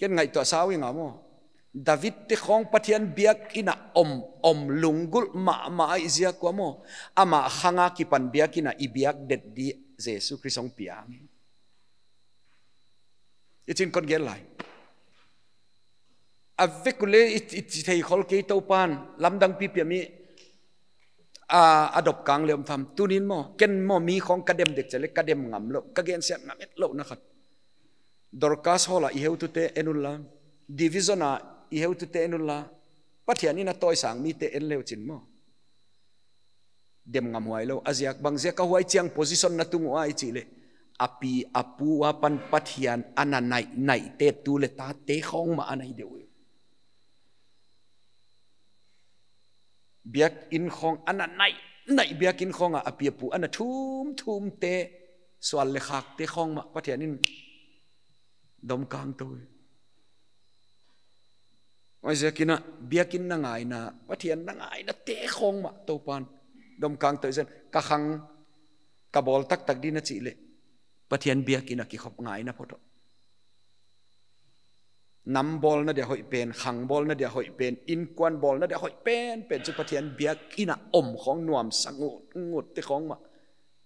Ken ngaihtuah sa ing a maw, David te khong Pathian biakin a om, om lunggulh mahmah ahih ziak ua maw, amah khang a kipan biakin a i biak det di Jesu Khrist hong piang. Hichiin kon gen lai. A vek uleh i, i, i thei khol kei, Toupan lamdang pipi a mi a, a dop kang leh om tham. Tuni'n maw, ken maw mi khong ka dem dek chiang leh ka dem ngam lou, ka gensiat ngam et louhna khat. Dorcas Hall a i heutute en un la, Division a i heutute en un la, Pathian in a tawisang mite en le uchin maw, dem ngam huai lou. A ziak bang ziak a huai chiang position na tung ua i chih leh, a pi a pu ua pan Pathian ana naih naihte tu leh tate khong mah a nai deuh. Biakin khong ana naih naih, biakin khong a a pi a pu ana thum thumte, sual leh khakte khong mah Pathian in dom kang tou. Huaiziakin a biakin na ngaina, Pathian na ngainate khong mah Toupan dom kang tou. Zen ka khang ka bawl taktak di na chih leh, Pathian biakin a kikhop ngaina phot. Nam bawlna dia hoih pen, khang bawlna dia hoih pen, innkuan bawlna dia hoih penpen chu Pathian biakin a om khong nuamsa ngutngutte khong mah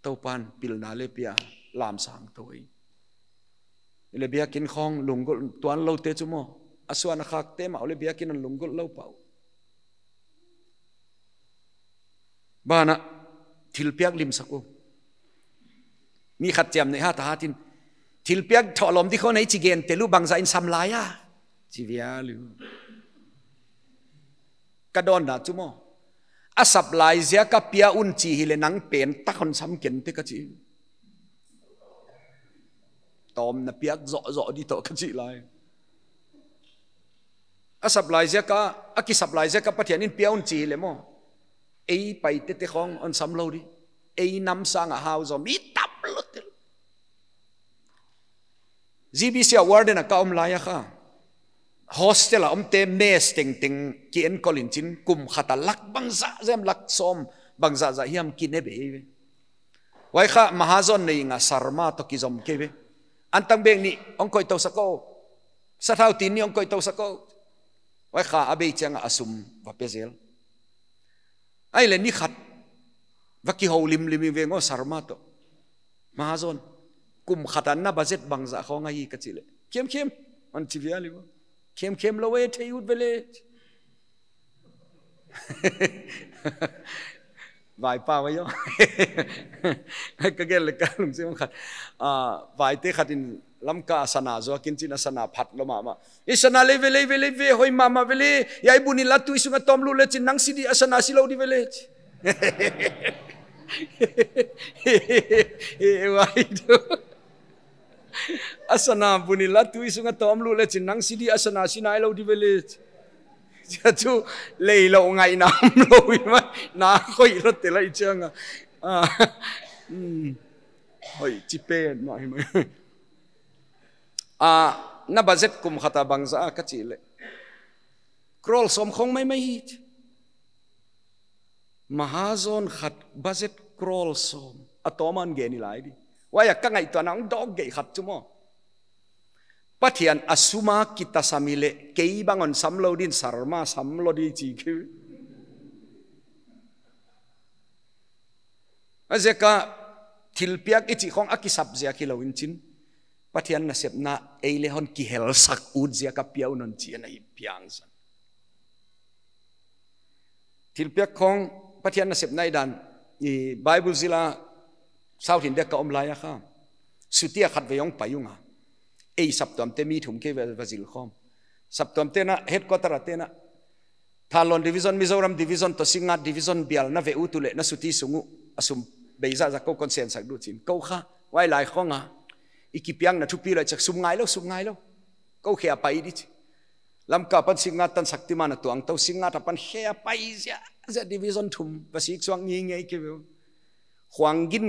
Toupan pilna leh pia lamsang tou hi. Leh biakin khong lunggulh tuan loute chu maw, a suan a khakte mah leh biakin a lunggulh lou pah uh. Banah thilpiak limsak uh. Mi khat chiam neih hat a hatin, thilpiak thohlawm di khong nei chi gen tel uh, bangzah in sam lai a, chi vial uh. Ka dawnna chu maw, a sap lai ziak a pia un chi hileh nang pen tak hon sam ken te ka chi. Tawm na piak zohzoh di toh ka chih lai. A sap lai ziak a, a kisap lai ziak a Pathian in pia un chi leh maw, ei Paite te khong hon sam lou di. Ei nam sang a hau zaw mi tam lou tel. G B C a warden a ka om lai a kha, hostel a omte mess tengteng ki enkol in chin, kum khat a lak bangzah zem, lak sawm bangzah zah hiam ki ne bei ve. Huai kha Mahajon nei nga Sarma toh kizom kei ve. Antang bek nih hong koih tou sak o. Sathau tin nih hong koih tou sak o. Huai kha a bei chiang a a sum va pe zel. Ahihleh ni khat va kihou limlim i veng o Sarma toh, Mahajon, kum khat a na budget bangzah khong ahi ka chih leh, khemkhem, hon chi vial uh. Khemkhem lou e, thei ut ve le. Vaipa vai aw. Ka gen leh ka lungsim khat. Ah, vaite khat in Lamka a sana zuak in chin, a sana phat lou mahmah. I sana lei ve, lei ve, lei ve, hoih mahmah ve leh. Hiai bun i la tui sung a tawm lut leh chin nang si di, a sana si lou di ve leh. He, he, he, vai tu. A sana bun i la tui sung a tawm lut leh chin nang si di, a sana si nai lou di ve leh. Chia chu lei lou ngai nam lou i mai, na hoih lou te lai chiang a. Ah, hmm. Hoih, chi pen mai mai. Ah, na budget kum khat a bangzah a ka chih leh. Crore sawm khong maimai hi. Mahajon khat budget crore sawm. A tawm a gen i lai di. Huai a ka ngaihtuahna hong dawk gei khat chu maw. Pathian a sum a kitasam i leh kei bang hon sam lou din, Sarma sam lou di chi kei. A ziak a thilpiak i chih khong a kisap ziak hilou in chin. Pathian nasepna ei leh hon kihelsak ut ziak a piau non chi ana hi piang san. Thilpiak khong Pathian nasepna i dan, i Bible zil a South India ka om lai a kha. Suti a khat vei hong pai ung a. Ei saptuamte mi thum kei va, va zil khawm. Saptuamte'n a headquarter a te'n a Thanlon Division, Mizoram Division toh Singngat Division bial na ve ut uleh na suti sung uh a sum bei zahzah kou kon sensak di uh chin. Kou kha, huai lai khong a. I kipiakna thupi lai chak sum ngai lou, sum ngai lou. Kou khia pai di chi. Lamka apan Singngat tan Shaktiman a tuang tou, Singngat apan khia pai ziahziah division thum, va sik suak ngeingei kei ve. Khuang gin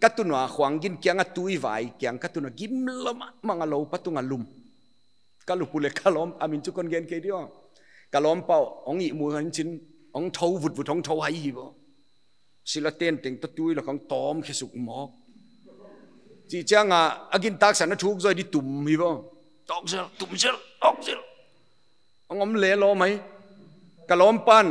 ka tun ua, khuang gin kiang a tui vai kiang ka tun ua, gim lou mahmah a, lou pa tung a lum. Ka lup uleh ka lawm, a min chu kon gen kei di aw. Ka lawmpa hong ihmu in chin, hong thou vutvut, hong thou hai hi baw. Sila tenteng toh tui lak ah tawm khe suk mawk. Chih chiang a, a gintak san a thuk zaw di tum hi baw. Tawk zel, tum zel, tawk zel. Hong om leh lawm mai. Ka lawmpa'n,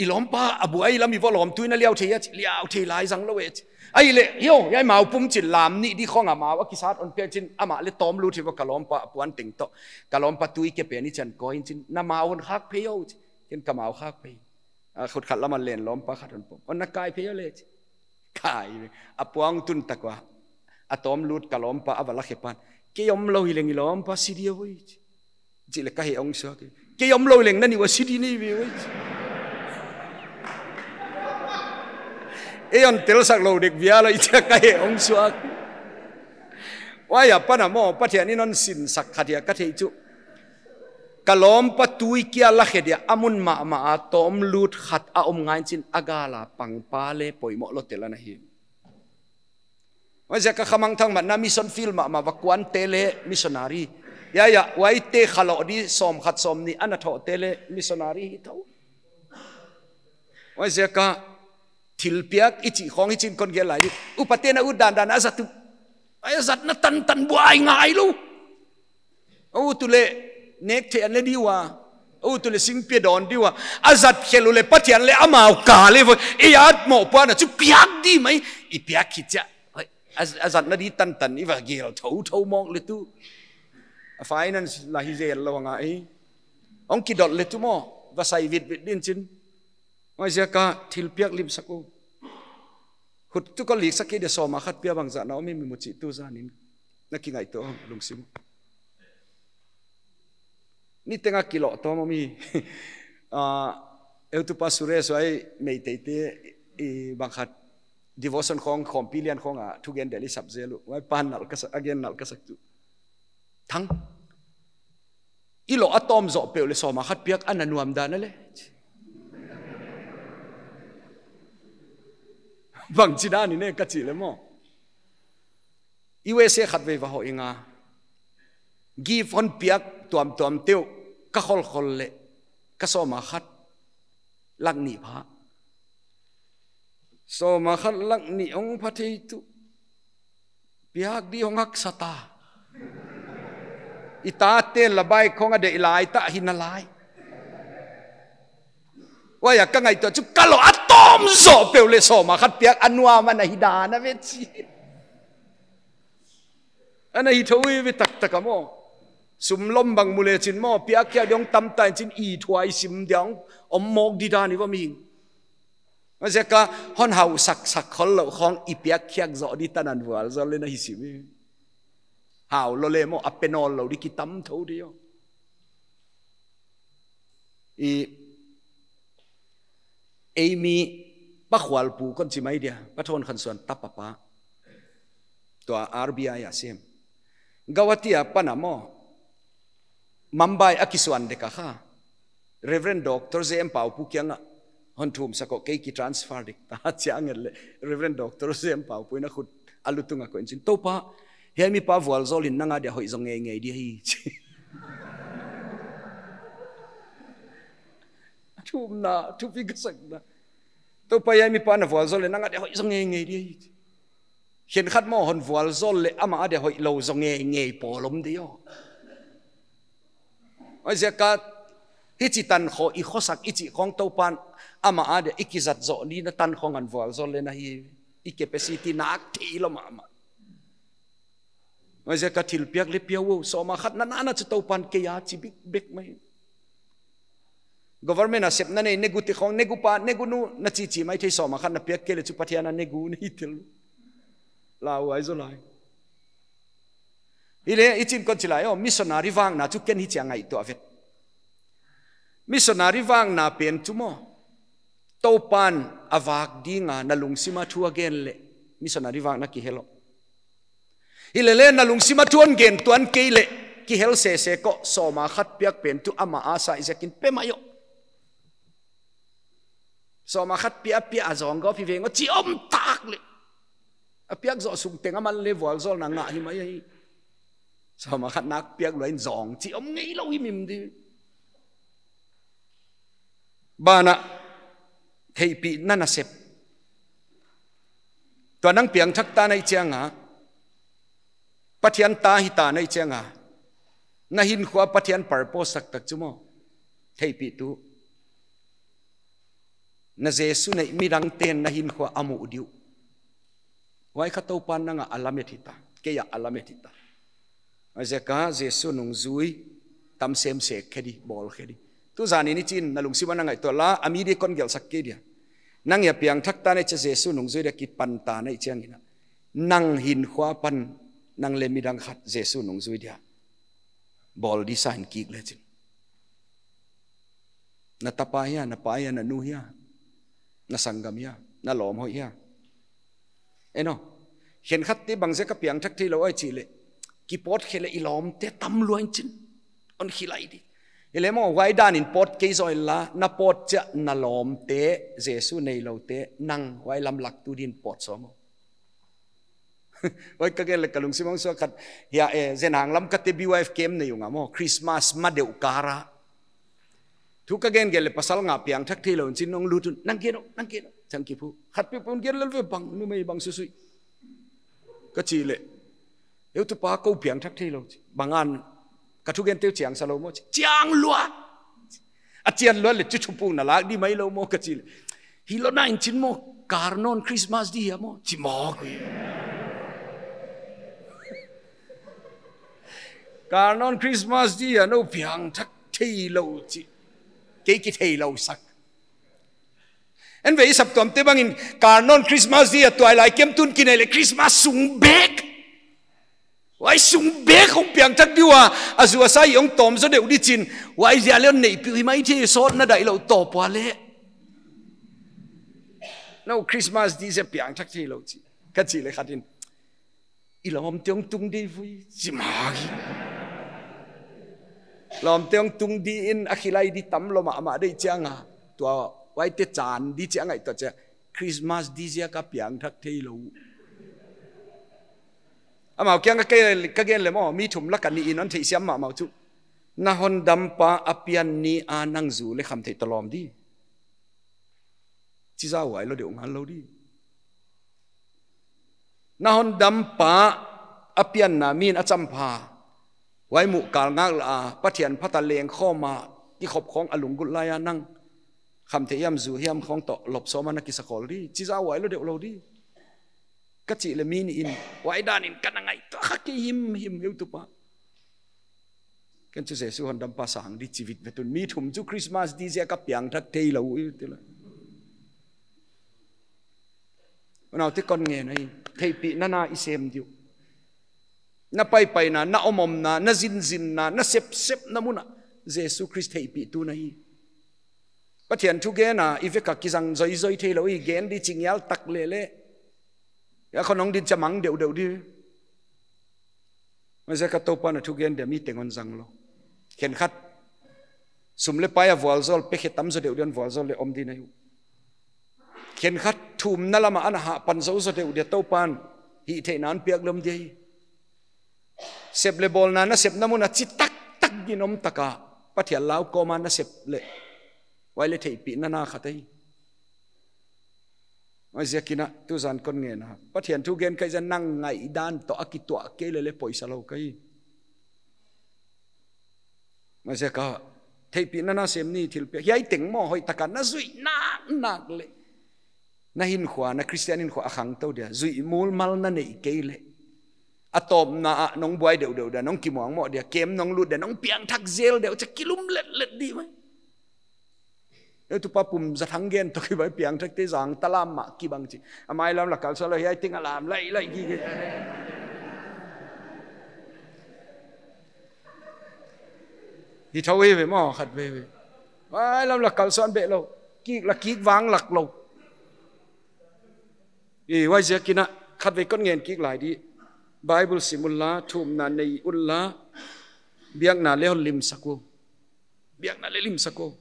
i lawmpa a buai lam hi baw, lawmtui na liau thei a, liau thei lai zang lou e. Ahihleh, yo, hiai mau pum chin lam nih di khong a mau a kisat hon piak chin, amah leh tawm lut hi baw ka lawmpa a puan teng toh. Ka lawmpa tui ke pen i chan ko in chin, na mau hon khak phei aw chi. Ken ka mau khak phei. A khut khat lam a len lawmpa khat hon pom. Hon na kai phei aw leh chi. Kai ve. A puan tun tak ua. A tawm lut ka lawmpa a va la khe pan. Kei om lou hileng i lawmpa si di aw voi chi. Chih leh ka heh hong suak. Kei om lou hileng na nih ua si di ni ve voi chi. Ei hon telsak lou dek vial ahi chia ka heh hong suak. Huai apan a maw, Pathian in hon sinsak khat hia ka thei chu. Ka lawmpa tui kia la khe dia, a mun mahmah a tawm lut khat a om ngai in chin a gal a pang pa leh poimoh lou tel ana hi. Huaiziak a kha mangthang mahmah na mission field mahmah va kuante leh missionary. Ya, ya, huaite kha lou di sawm khat sawm nih ana thoh te leh missionary hi thou. Huaiziak a thilpiak i chih khong i chin kon gen lai di. Upate'n a ut dandan a zat uh. Ai a zatna tantan buai ngai lou. A ut uleh nek thei an leh di ua. A ut uleh singpi a dawn di ua. A zat khe lou leh Pathian leh amau ka leh voi. I at mohpuakna chu piak di mai. I piak hi chia. Hoi, a, a zatna di tantan i va gel thouthou mawk leh tu. A finance la hi zel lou ngai. Hong kidot leh tu maw. Va sai vitvit din chin. Huaiziak a thilpiak limsak uh. Khut tu ka liksak kei dia sawm a khat pia bangzah na om i mi mu chih tu zan in. Na kingaihtuah aw lungsim. Niteng a kilawh tawm om i. Ah, eu tupa Suresh huai Meiteite i bang khat devotion khong khawmpi lian khong a thugen delh i sap zel uh. Huai pan nalh ka sak, a gen nalh ka sak tu. Thang. I lawh a tawm zoh peuh leh sawm a khat piak ana nuam dan a leh. Bangchi dan in e ka chih leh maw. U S A khatvei va hoh ing a. Gift hon piak tuamtuamte uh ka kholkhol leh ka sawm a khat lak nih pha. Sawm a khat lak nih hong pha thei tu. Piak di hong haksa ta. I tate'n la bike khong a deih lai ta hi nalai. Huai a ka ngaihtuah chu ka lawh a tawm zoh peuh leh sawm a khat piak a nuam ana hi dan a ve chi. Ana hi thou i ve taktak a maw. Sum lawm bang mu leh chin maw, piak kia di hong tam ta in chin i thuai sim dia hong om mawk di dan i va mi. Huaiziak a hon hausak sak khol lou khong i piak khiak zoh di tan a vualzawl le na hi sim hi. Hau lou le maw, a pe nawn lou di kitam thou di aw. I, ei mi Pa Khualpu kon chi mai dia, Pa Thon Khan Suan tapa pa. Tua R B I a sem. Guwahati apan a maw, Mumbai a kisuan dek a kha, Reverend Doctor J M Paupu kiang a hon thum sak a, kei ki transfer dek ta chiang leh, Reverend Doctor J M Paupu in a khut a lutung a koih in chin, Toupa, hiai mi pa vualzawl in nang a dia hoih zaw ngeingei di hi, chi. Thumna, thupi ka sakna. Toupa, hiai mi pa na vualzawl le nang a dia hoih zaw ngeingei di hi. Khenkhat maw hon vualzawl le ama a dia hoih lou zaw ngeingei pawl om di aw. Huaiziak a hichi tan khong i khosak i chih khong Toupan ama a dia i kizat zoh ni na tan khong a vualzawl le na hi, i capacity nak thei lou mahmah. Huaiziak a thilpiak le pia uh, sawm a khat na na na chu Toupan kei a chi bik bek mai. Government a sepna nei, negu te khong, negu pa, negu nu, na chi chi mai thei, sawm a khat na piak kei le chu Pathian a negu nei thil. Lau ai zo lai. Hi le, i chin kon chi lai aw, missionary vakna chu ken hichi a ngaihtuah vet. Missionary vakna pen chu maw, Toupan a vak ding a na lungsim a thu a gen le, missionary vakna kihel aw. Hi le le na lungsim a thu hon gen tuan kei le, kihel sese ko, sawm a khat piak pen tu ama a sa i ziakin pe mai aw. Sawm a khat pia pia a zawng gawp hi veng aw chi om tak le. A piak zoh sung teng a man le vualzawlna ngah hi mai hi. Sawm a khat nak piak lua in zawng chi om ngei lou hi mim di. Banah, theihpihna na sep. Tua nang piangthak ta na hih chiang a, Pathian ta hi ta na hih chiang a, na hinkhua Pathian purpose taktak chu maw, theihpih tu. Na Jesu neih midang ten na hinkhua a muh di uh. Huai kha Toupan nang a a lamet hi ta, kei a a lamet hi ta. Huaiziak a Jesu nungzui tam semsek khe di, bawl khe di. Tu zan in i chin na lungsim a na ngaihtuah la, a mi di kon gelhsak kei dia. Nang a piangthak ta na hih chiang Jesu nungzui dia kipan ta na hih chiang in a, nang hinkhua pan nang le midang khat Jesu nungzui dia bawl di sa in kik le chin. Na tapa hia, na pa hia, na nu hia, na sanggam hia, na lawm hoih hia. En aw, khenkhat te bangziak a piangthak theilou ai chih le, kipawt khe le i lawmte tam lua in chin, hon khilai di. Hi le maw, huai dan in pawt kei zaw in la, na pawt chiah na lawmte, Jesu neiloute, nang huai lam lak tu din pawt sawm aw. Huai ka gen le ka lungsim hong suak khat, hia, eh, zen hang lam ka te B Y F camp nei ung a maw, Christmas ma deuh kar a. Thu ka gen gen le pasal nga piangthak theilou in chin hong lut un, nang gen aw, nang gen aw, chang kiphu. Khat pi pun gen lel ve bang, numei bang susui. Ka chih le, eu tu pa kou piangthak theilou chi. Bang an, ka thugente uh chiang sa lou maw chi. Chiang lua. A chian lua le chu thupukna lak di mai lou maw ka chih le. Hilou na in chin maw, kar nawn Christmas di hia maw, chi maw kui. Kar nawn Christmas di hia nou piangthak theilou chi. Kei kitheilou sak. En ve i saptuamte bangin kar nawn Christmas di a tuailai camp tun kinei le Christmas sung bek. Huai sung bek hong piangthak di ua, a zu a sa i hong tawm zaw deuh di chin. Huai zia le hon neihpih uh hi mai thei sawt na daih lou tawp ua le. Nou Christmas di zia piangthak theilou chi. Ka chih le khat in. I lawmte hong tung di vui, chi mah hi. Lawmte hong tung di in a khilai di tam lou mahmah di chiang a. Tua huaite chan di chiang a i tua chiang. Christmas di ziak a piangthak theilou. Amau kiang a ka, ka gen le maw, mi thum lak a nih in hon theihsiam mahmah chu. Na hondampa a pian ni a nang zu le kham theih ta lawm di. Chi zau huai lou deuh ngal lou di. Na hondampa a pianna min a champha. Huai muh kal ngak la a, Pathian phat a leng khawm a, kikhop khong a lunggulh lai a nang. Kham theih hiam zu hiam khong toh lop sawm a na kisa khol di. Chi zau huai lou deuh lou di. Ka chih le mi nih in, huai dan in ka na ngaihtuah kha kei himhim heutupa. Ken chu Jesu hondampa sang di chi vit ve tun mi thum chu Christmas di ziak a piangthak theilou i ti la. Unaute, kon ngen ahi, theihpihna na i sem di uh. Na paipaina, na omomna, na zinzinna, na sepsepna mun ah Jesu Khrist theihpihtu na hi. Pathian thugen a i vek a kizang zoizoi theilou hi, gen di chi ngial tak leh leh. A khonung din cha mang deuhdeuh di. Huaiziak a Toupa'n a thugen dia mi teng hon zang lou. Khenkhat sum leh pai a vualzawl, pe khe tam zaw deuh di hon vualzawl leh om di na hi uh. Khenkhat thumna lam ah ana hahpan zou zaw deuh dia Toupa'n hihtheihna hon piak leh om di hi. Sep leh bawlna na sepna mun a chi taktak din om tak a, Pathian lau kawm a na sep leh, huai leh theihpihna na khat ahi. Huaiziakin a, tuzan kon ngen a, Pathian thugen ka hih ziak a nang ngaihdan toh a kituak kei leh leh poisa lou ka hi. Huaiziak a theihpihna na sem ni, thilpiak hiai teng maw, hoihtak a na zuih naknak leh, na hinkhua, na Christian hinkhua a khangtou dia, zuih mulmal na neih kei leh, a tawpna ah nong buai deuhdeuh dia, nong kimuangmoh dia, kem nong lut dia, nong piangthak zel dia, cha kilum letlet di mai. E, tu pa Pumzathang gen toh kibang, piangthakte zang ta lam mah kibang chi. A mailam lah kalsuan lou, hiai teng a lam lailai gige. Hi thou hi ve maw, khatvei ve. Mailam lah kalsuan beh lou. Kik lah kik vang lak lou. E, huaiziakin a, khatvei kon ngen kik lai di. Bible sim unla, thumna nei unla, biakna leh hon limsak un. Biakna leh limsak un.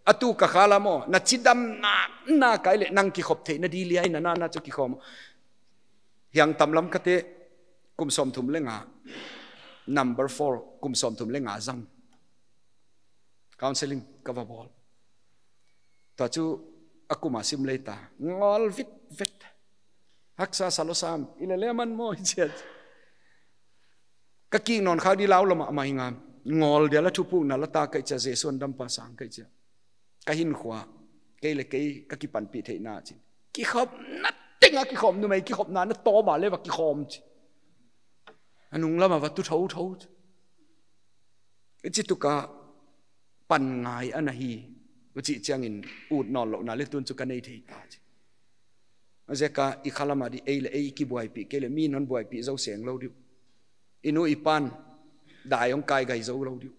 A tu ka kha lam aw, na chidamna, na kai leh nang kikhop theihna di liai na, na, na chu kikhawm. Hiang tam lam kate, kum sawmthum leh nga. Number four, kum sawmthum leh nga zang. Counseling ka va bawl. Tua chu a kum a sim lei ta. Ngawl vitvet. Haksa sa lou sam. I leh leh man maw i chiat. Ka kik nawn khak di lau lou mahmah hi ngam. Ngawl dia lah thupukna la ta ka hih chiat, Jesu hon dampa sang ka hih chiat. Ka hinkhua, kei leh kei ka kipanpih theihna chin. Kikhopna teng a kikhawm, numei kikhopna na tawm a leh va kikhawm chi. A nung lam a va tu thouthou chi. Huchi tuk a pan ngai ana hi. Huchi chiangin ut nawnlouhna leh tun chu ka nei thei ta chi. Huaiziak a i khalam a di ei leh ei kibuaipih kei leh mi'n hon buaipih zou seng lou di uh. I nu i pa'n dai hong kai gai zou lou di uh.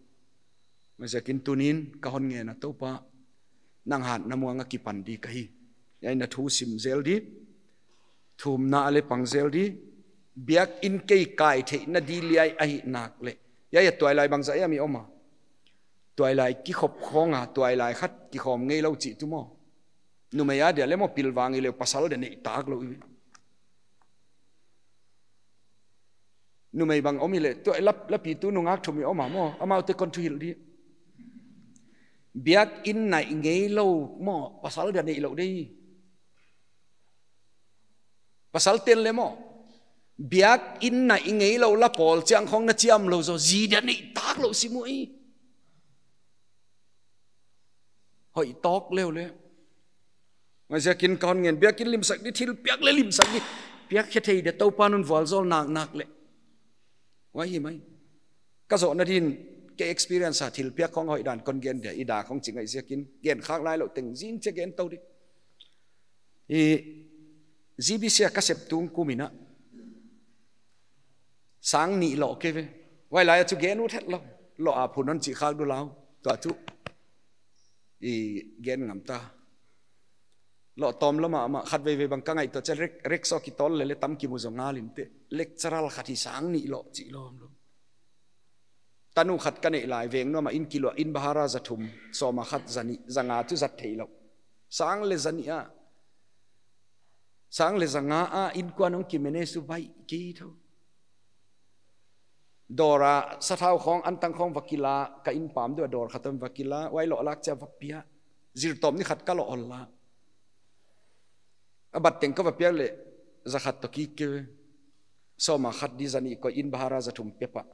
Huaiziakin tuni'n ka hon ngen a, Toupa, nang hatna muang a kipan di ka hi. Hiai na thu sim zel di. Thumna a leh pang zel di. Biakin kei kai theihna di liai ahihnak leh. Hiai a tuailai bangzah hiam i om a. Tuailai kikhop khawng a, tuailai khat kikhawm ngeilou chih tu maw. Numei a dia leh maw pilvang i leh pasal dia neih tak lou i. Numei bang om i leh, tu lap, lapi tu nungak thum i om a maw, amaute kon thuhilh di. Biakin naih ngeilou maw, pasal dia neih lou di. Pasal ten leh maw. Biakin naih ngeilou la pawl chiang khawng na chiam lou zaw, zi dia neih tak lou sim uh i. Hoih tawk leu leh. Huaiziakin ka hon ngen, biakin limsak di, thilpiak leh limsak di. Piak khe thei dia Toupa'n hon vualzawl naknak leh. Huai hi mai. Ka zohna din, ka experience a thilpiak khawng hoih dan kon gen dia, i da khawng chi ngaih ziakin, gen khak lailou teng, zing chia gen tou di. I G B C a ka sep tung kum in a. Sang nih loh kei ve. Huai lai a chu gen ut hetlou. Loh a phun hon chih khak di lau. Tua chu. I gen ngam ta. Loh tawm lou mahmah, khat veivei bang ka ngaihtuah chiang, rek, rek sawk kitawl leh leh tam kimu zaw ngal in teh. Lecturer khat hi sang nih loh chih lawm lou. Tanu khat ka neih lai, veng nuam a inn kiluah, inn bahara za thum, sawm a khat za nih, za nga chu zat theilou. Sang leh za nih a. Sang leh za nga a, innkuan hong kimanage uh baih kei thou. Dawr a sathau khawng, antang khawng va kila, ka inn pam di ua dawr khat ah va kila, huai loh lak chiang va pia. Zirtawp ni khat ka loh hol la. A bat teng ka va piak leh, za khat toh kik kei ve. Sawm a khat di za nih koih, inn bahara za thum pe pah.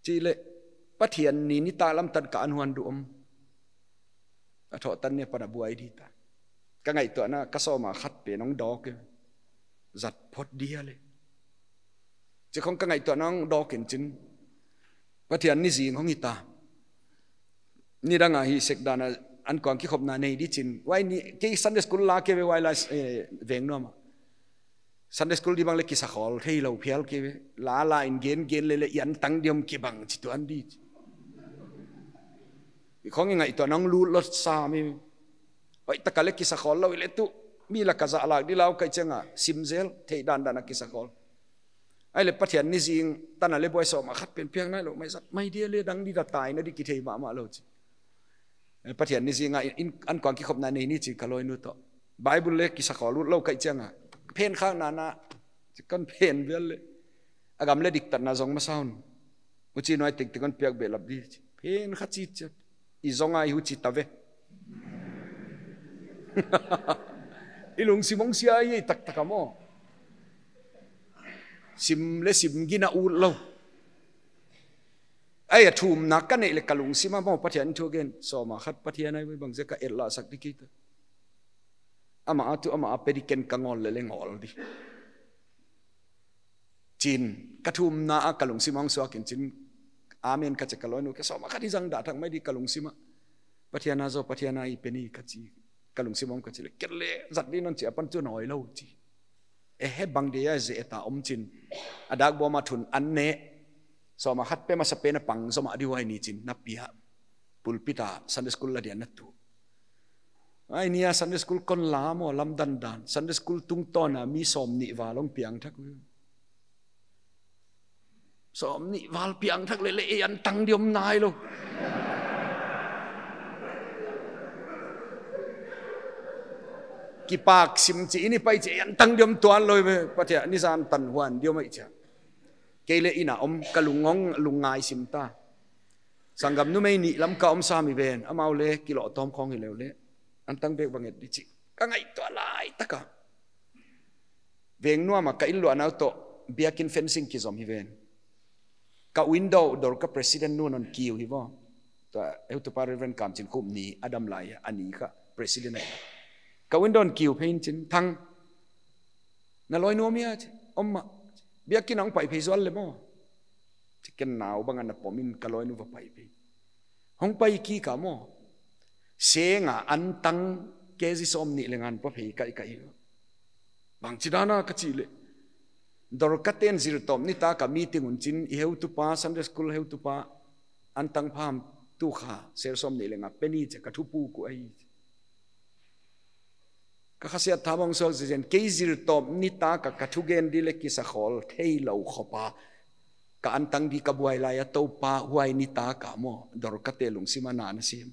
Chih leh, Pathian ni nitaklam tan ka an huan di uh om. A thoh tan ni apan a buai di ta. Ka ngaihtuahna, ka sawm a khat pen hong dawk e. Zat phot di a leh. Chih khawng ka ngaihtuahna hong dawk in chin. Pathian ni zing hong hi ta. Nidang a hih sek dan a, Ankuang kikhopna nei di chin. Huai ni, kei Sunday school la kei ve huai lai, eh, Vengnuam ah. Sunday school di bang leh kisa khol thei lou phial kei ve. La la in gen gen leh leh i antang diam kibang chi tuan di. I khong i ngaihtuah nang lut lou sam i. Hoihtak a leh kisa khol lou i leh tu. Mi la ka zah lak di lau ka hih chiang a sim zel, theih dandan a kisa khol. Ahihleh Pathian ni zing tan a leh buai sawm a khat pen piak nailou mai zat. Mai dia leh dang di da taina di kithei mahmah lou chi. Eh, Pathian ni zing a in, in, ankuang kikhopna nei ni chi ka lawinu toh. Bible leh kisa khol lut lou ka hih chiang a. Phen khak nana. Chi kon phen vial leh. A gam leh diktatna zong masa un. Huchi nuai tengteng kon piak behlap di. Phen kha chi chi. I zong a i huchi ta ve. I lungsim hong sia i taktak a maw. Sim leh sim gina ut lou. Ai a thumna ka neih leh ka lungsim a maw Pathian thu gen. Sawm a khat Pathian ahi bang ziak a et lah sak di kei ta. Amah a thu amah a pe di ken ka ngol leh leh ngol di. Chin, ka thumna a ka lungsim hong suak in chin. Amen ka chi ka lawinu ka sawm a khat i zang dah thak mai di ka lungsim a. Pathian a zaw, Pathian a i pe ni ka chi. Ka lungsim hong ka chi leh. Ken leh zat di non chi a pan chu nawi lou chi. E he bang dia ze eta om chin. A dak bawm a thun an ne. Sawm a khat pe masa pen a pang zom a di huai ni chin. Na pia. Pulpit a Sunday school la dia na tu. Ai nia Sunday school kon la maw lam dandan. Sunday school tungtawn a mi sawmnih val hong piang thak uh. Sawmnih val piang thak leh leh ei antang di om nailou. Kipak sim chi in i pai chi ei antang di om tuan lou ve. Pathian ni zan tan huan di om ai chia. Kei leh inn a om ka lung hong lungngai sim ta. Sanggam numei nih lam ka om sam i ven, amau leh kilawh tawm khong hi leh leh. Antang bek bang et di chi. Ka ngaihtuah laitak a. Vengnuam a ka inn luahna uh toh, biakin fencing kizom hi ven. Ka window dor ka president nu non kiu hi vo. Tua, heutupa Reverend Kamchinkhup ni a dam lai a ni ka president ai. Ka window non kiu phein chin thang. Na lawinu om hia chi. Om mah. Biakin a hong pai phei zual leh maw. Chi ken nau bang a na pom in ka lawinu va pai phei. Hong pai kik a maw. Seng a antang K G sawmnih leh nga hon pia phei kai kai. Bangchi dan a ka chih leh. Dorkaten ziltawp nitak a meeting un chin i heutupa Sunday school heutupa antang pham tu kha ser sawmnih leh nga pe ni chi ka thupuk uh ahi. Ka khasiat tha bang suak zizen kei ziltawp nitak a ka thugen di leh kisa khol thei lou khop a. Ka antang di ka buai lai a Toupa huai nitak a maw Dorkate lungsim a na na sim.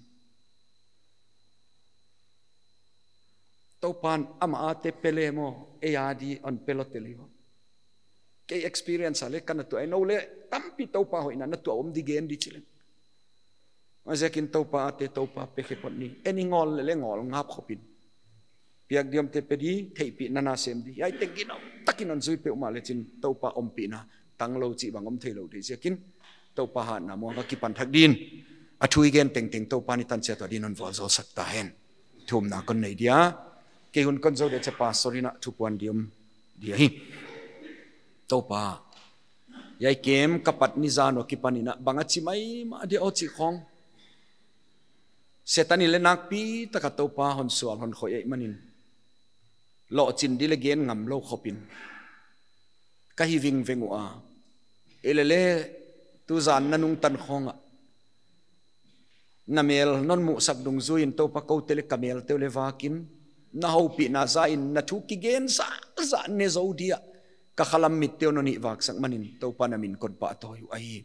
Toupan amah a te pe leh maw, ei a di hon pe lou te leh maw. Kei experience a leh ka na tuah, ei nou leh tampi Toupa hoihna na tuah om di gen di chi leng. Huaiziakin Toupa a te Toupa pe khe phot ni. Ei ni ngol leh leh ngol ngap khop in. Piak di om te pe di, theihpihna na sem di. Hiai teng ginom takin hon zui peuhmah leh chin Toupa ompihna tang lou chih bang om thei lou di ziakin. Toupa hatna muang a kipan thak din. A thu i gen tengteng Toupa ni tan chiat tua din hon vualzawl sak ta hen. Thumna kon nei dia. Kei hun kon zou dia chia pastor in a thu puan di om dia hi. Toupa. Hiai kem ka pat ni zan ua kipan in a bang a chi maimah dia aw chih khong. Setan in leh nakpitak a Toupa hon sual hon khoih ahihmanin. Lohchin di leh gen ngam lou khop in. Ka hi vingveng ua. Ei leh leh tuzan na nungtan khong a. Na mel non muhsak dungzui in Toupa koute leh ka melte uh leh vak in. Na houpihna zah in na thu kigen zahzah ne zou dia. Ka khalam mitte uh non hihvaksak manin Toupa na min kon pahtawi uh ahi.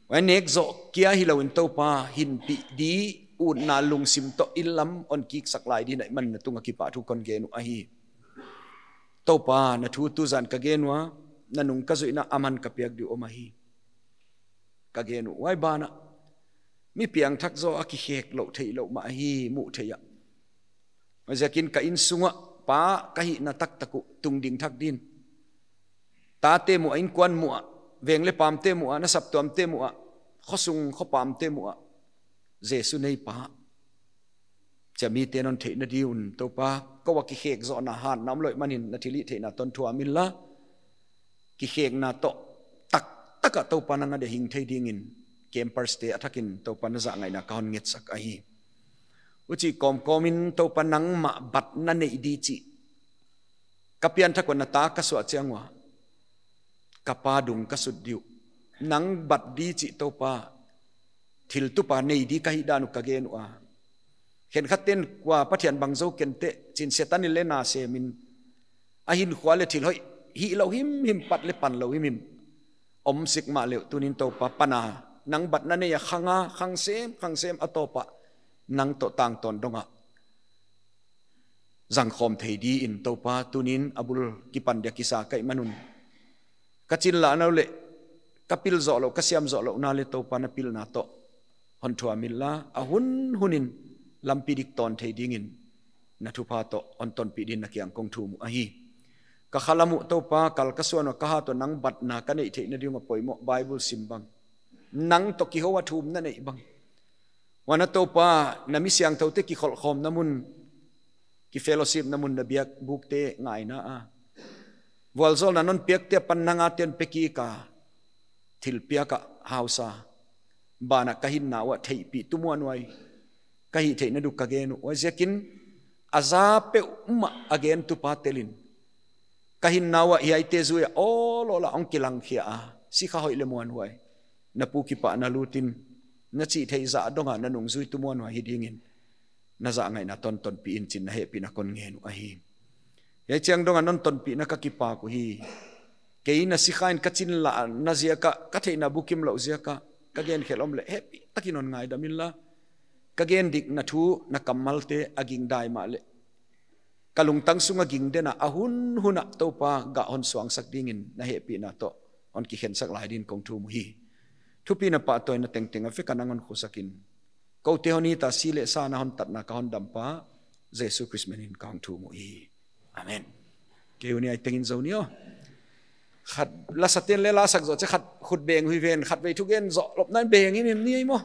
Huai nek zoh kia hilou in Toupa hinpih di utna lungsim toh inn lam hon kiksak lai di na hihman na tung a kipahthu kon gen uh ahi. Toupa na thu tuzan ka gen ua, na nung ka zuihna aman ka piak di uh om ahi. Ka gen uh huai ban ah. Mi piangthak zaw a kikhek lou theih lou mah ahi muh theih a. Huaiziakin ka innsung ah pa ka hihna taktak uh tungding thak din. Tate muh a, innkuan muh a, veng leh pamte muh a, na saptuamte muh a, khosung khopamte muh a. Jesu nei pa. Chia mite non theihna di un Toupa, kou a kikhek zohna hatna om lou ahihmanin na thilhihtheihna toh thuam inla. Kikhekna toh taktak a Toupa nang a dia hing thei dingin campers te a thakin Toupa na zahngaihna ka hon ngetsak ahi. Huchi kawmkawm in Toupa nangmah batna nei di chih ka pianthak ua na ta ka suah chiang ua, ka pa dung ka sut di uh. Nang bat di chih Toupa thil tupa nei di ka hihdan uh ka gen ua. Khenkhat ten kua Pathian bang zou ken teh chi'n Setan in leng na sem in a hinkhua leh thil hoih hih lou himhim, pat leh pan lou himhim om sik mahleh uh, tuni'n Toupa pan a nang batna nei a khang a, khang sem, khang sem a tawp a nang toh tangtawn dong a zangkhawm thei di in Toupa tuni'n a bul kipan dia kisa ka hih man un, ka chinlahna uh leh ka pil zohlouh, ka siam zohlouhna leh Toupa na pilna toh hon thuam inla, a hunhun in lampi dik tawn thei ding in na thupha toh hon tonpih di in na kiang kong thum uh ahi. Ka khalam uh Toupa, kal ka suan ua ka hat ua nang batna ka neih theihna ding ua poimoh Bible sim bang, nang toh kihou a thumna neih bang, huan a Toupa na mi siangthoute kikholhkhawmna mun, kifellowshipna mun, na biakbukte ngaina a vualzawlna non piakte apan nang a ten pe kik a, thilpiak a hausa, ban ah ka hinna uah theihpih tu muanhuai ka hih theihna di uh ka gen uh. Huaiziakin a za peuhmah a gen tupa tel in ka hinna uah hiaite zui a awl awl a hong kilangkhia a, sikha hoih leh muanhuai, na pu kipahna lut in, na chih theih zah dong a na nungzui tu muanhuai hi ding in na zahngaihna toh tonpih in chi'n na hehpihna kon ngen uh ahi. Hiai chiang dong a non tonpihna ka kipak uhi. Kei na sikha in ka chinlahna ziak a, ka theihna bukim louh ziak a ka gen khelh om leh hehpihtak in hon ngaidam inla, ka gen dikna thu na kammalte a ging dai mahleh ka lungtang sung a ging den a, a hunhun ah Toupa gah hon suangsak ding in na hehpihna toh hon kikhensak lai di in kong thum uhi. Thupina pahtawina tengteng a vek a nang hon khosak in, koute hon it a si leh sa na hon tatna ka Hondampa Jesu Khrist min in kong thum uhi. Amen. Kei uh ni ai teng in zou ni aw. Khat lasate'n leng lasak zoh chiah khat khut beng uh hi ven, khatvei thugen zoh lopna in beng in ni ai maw.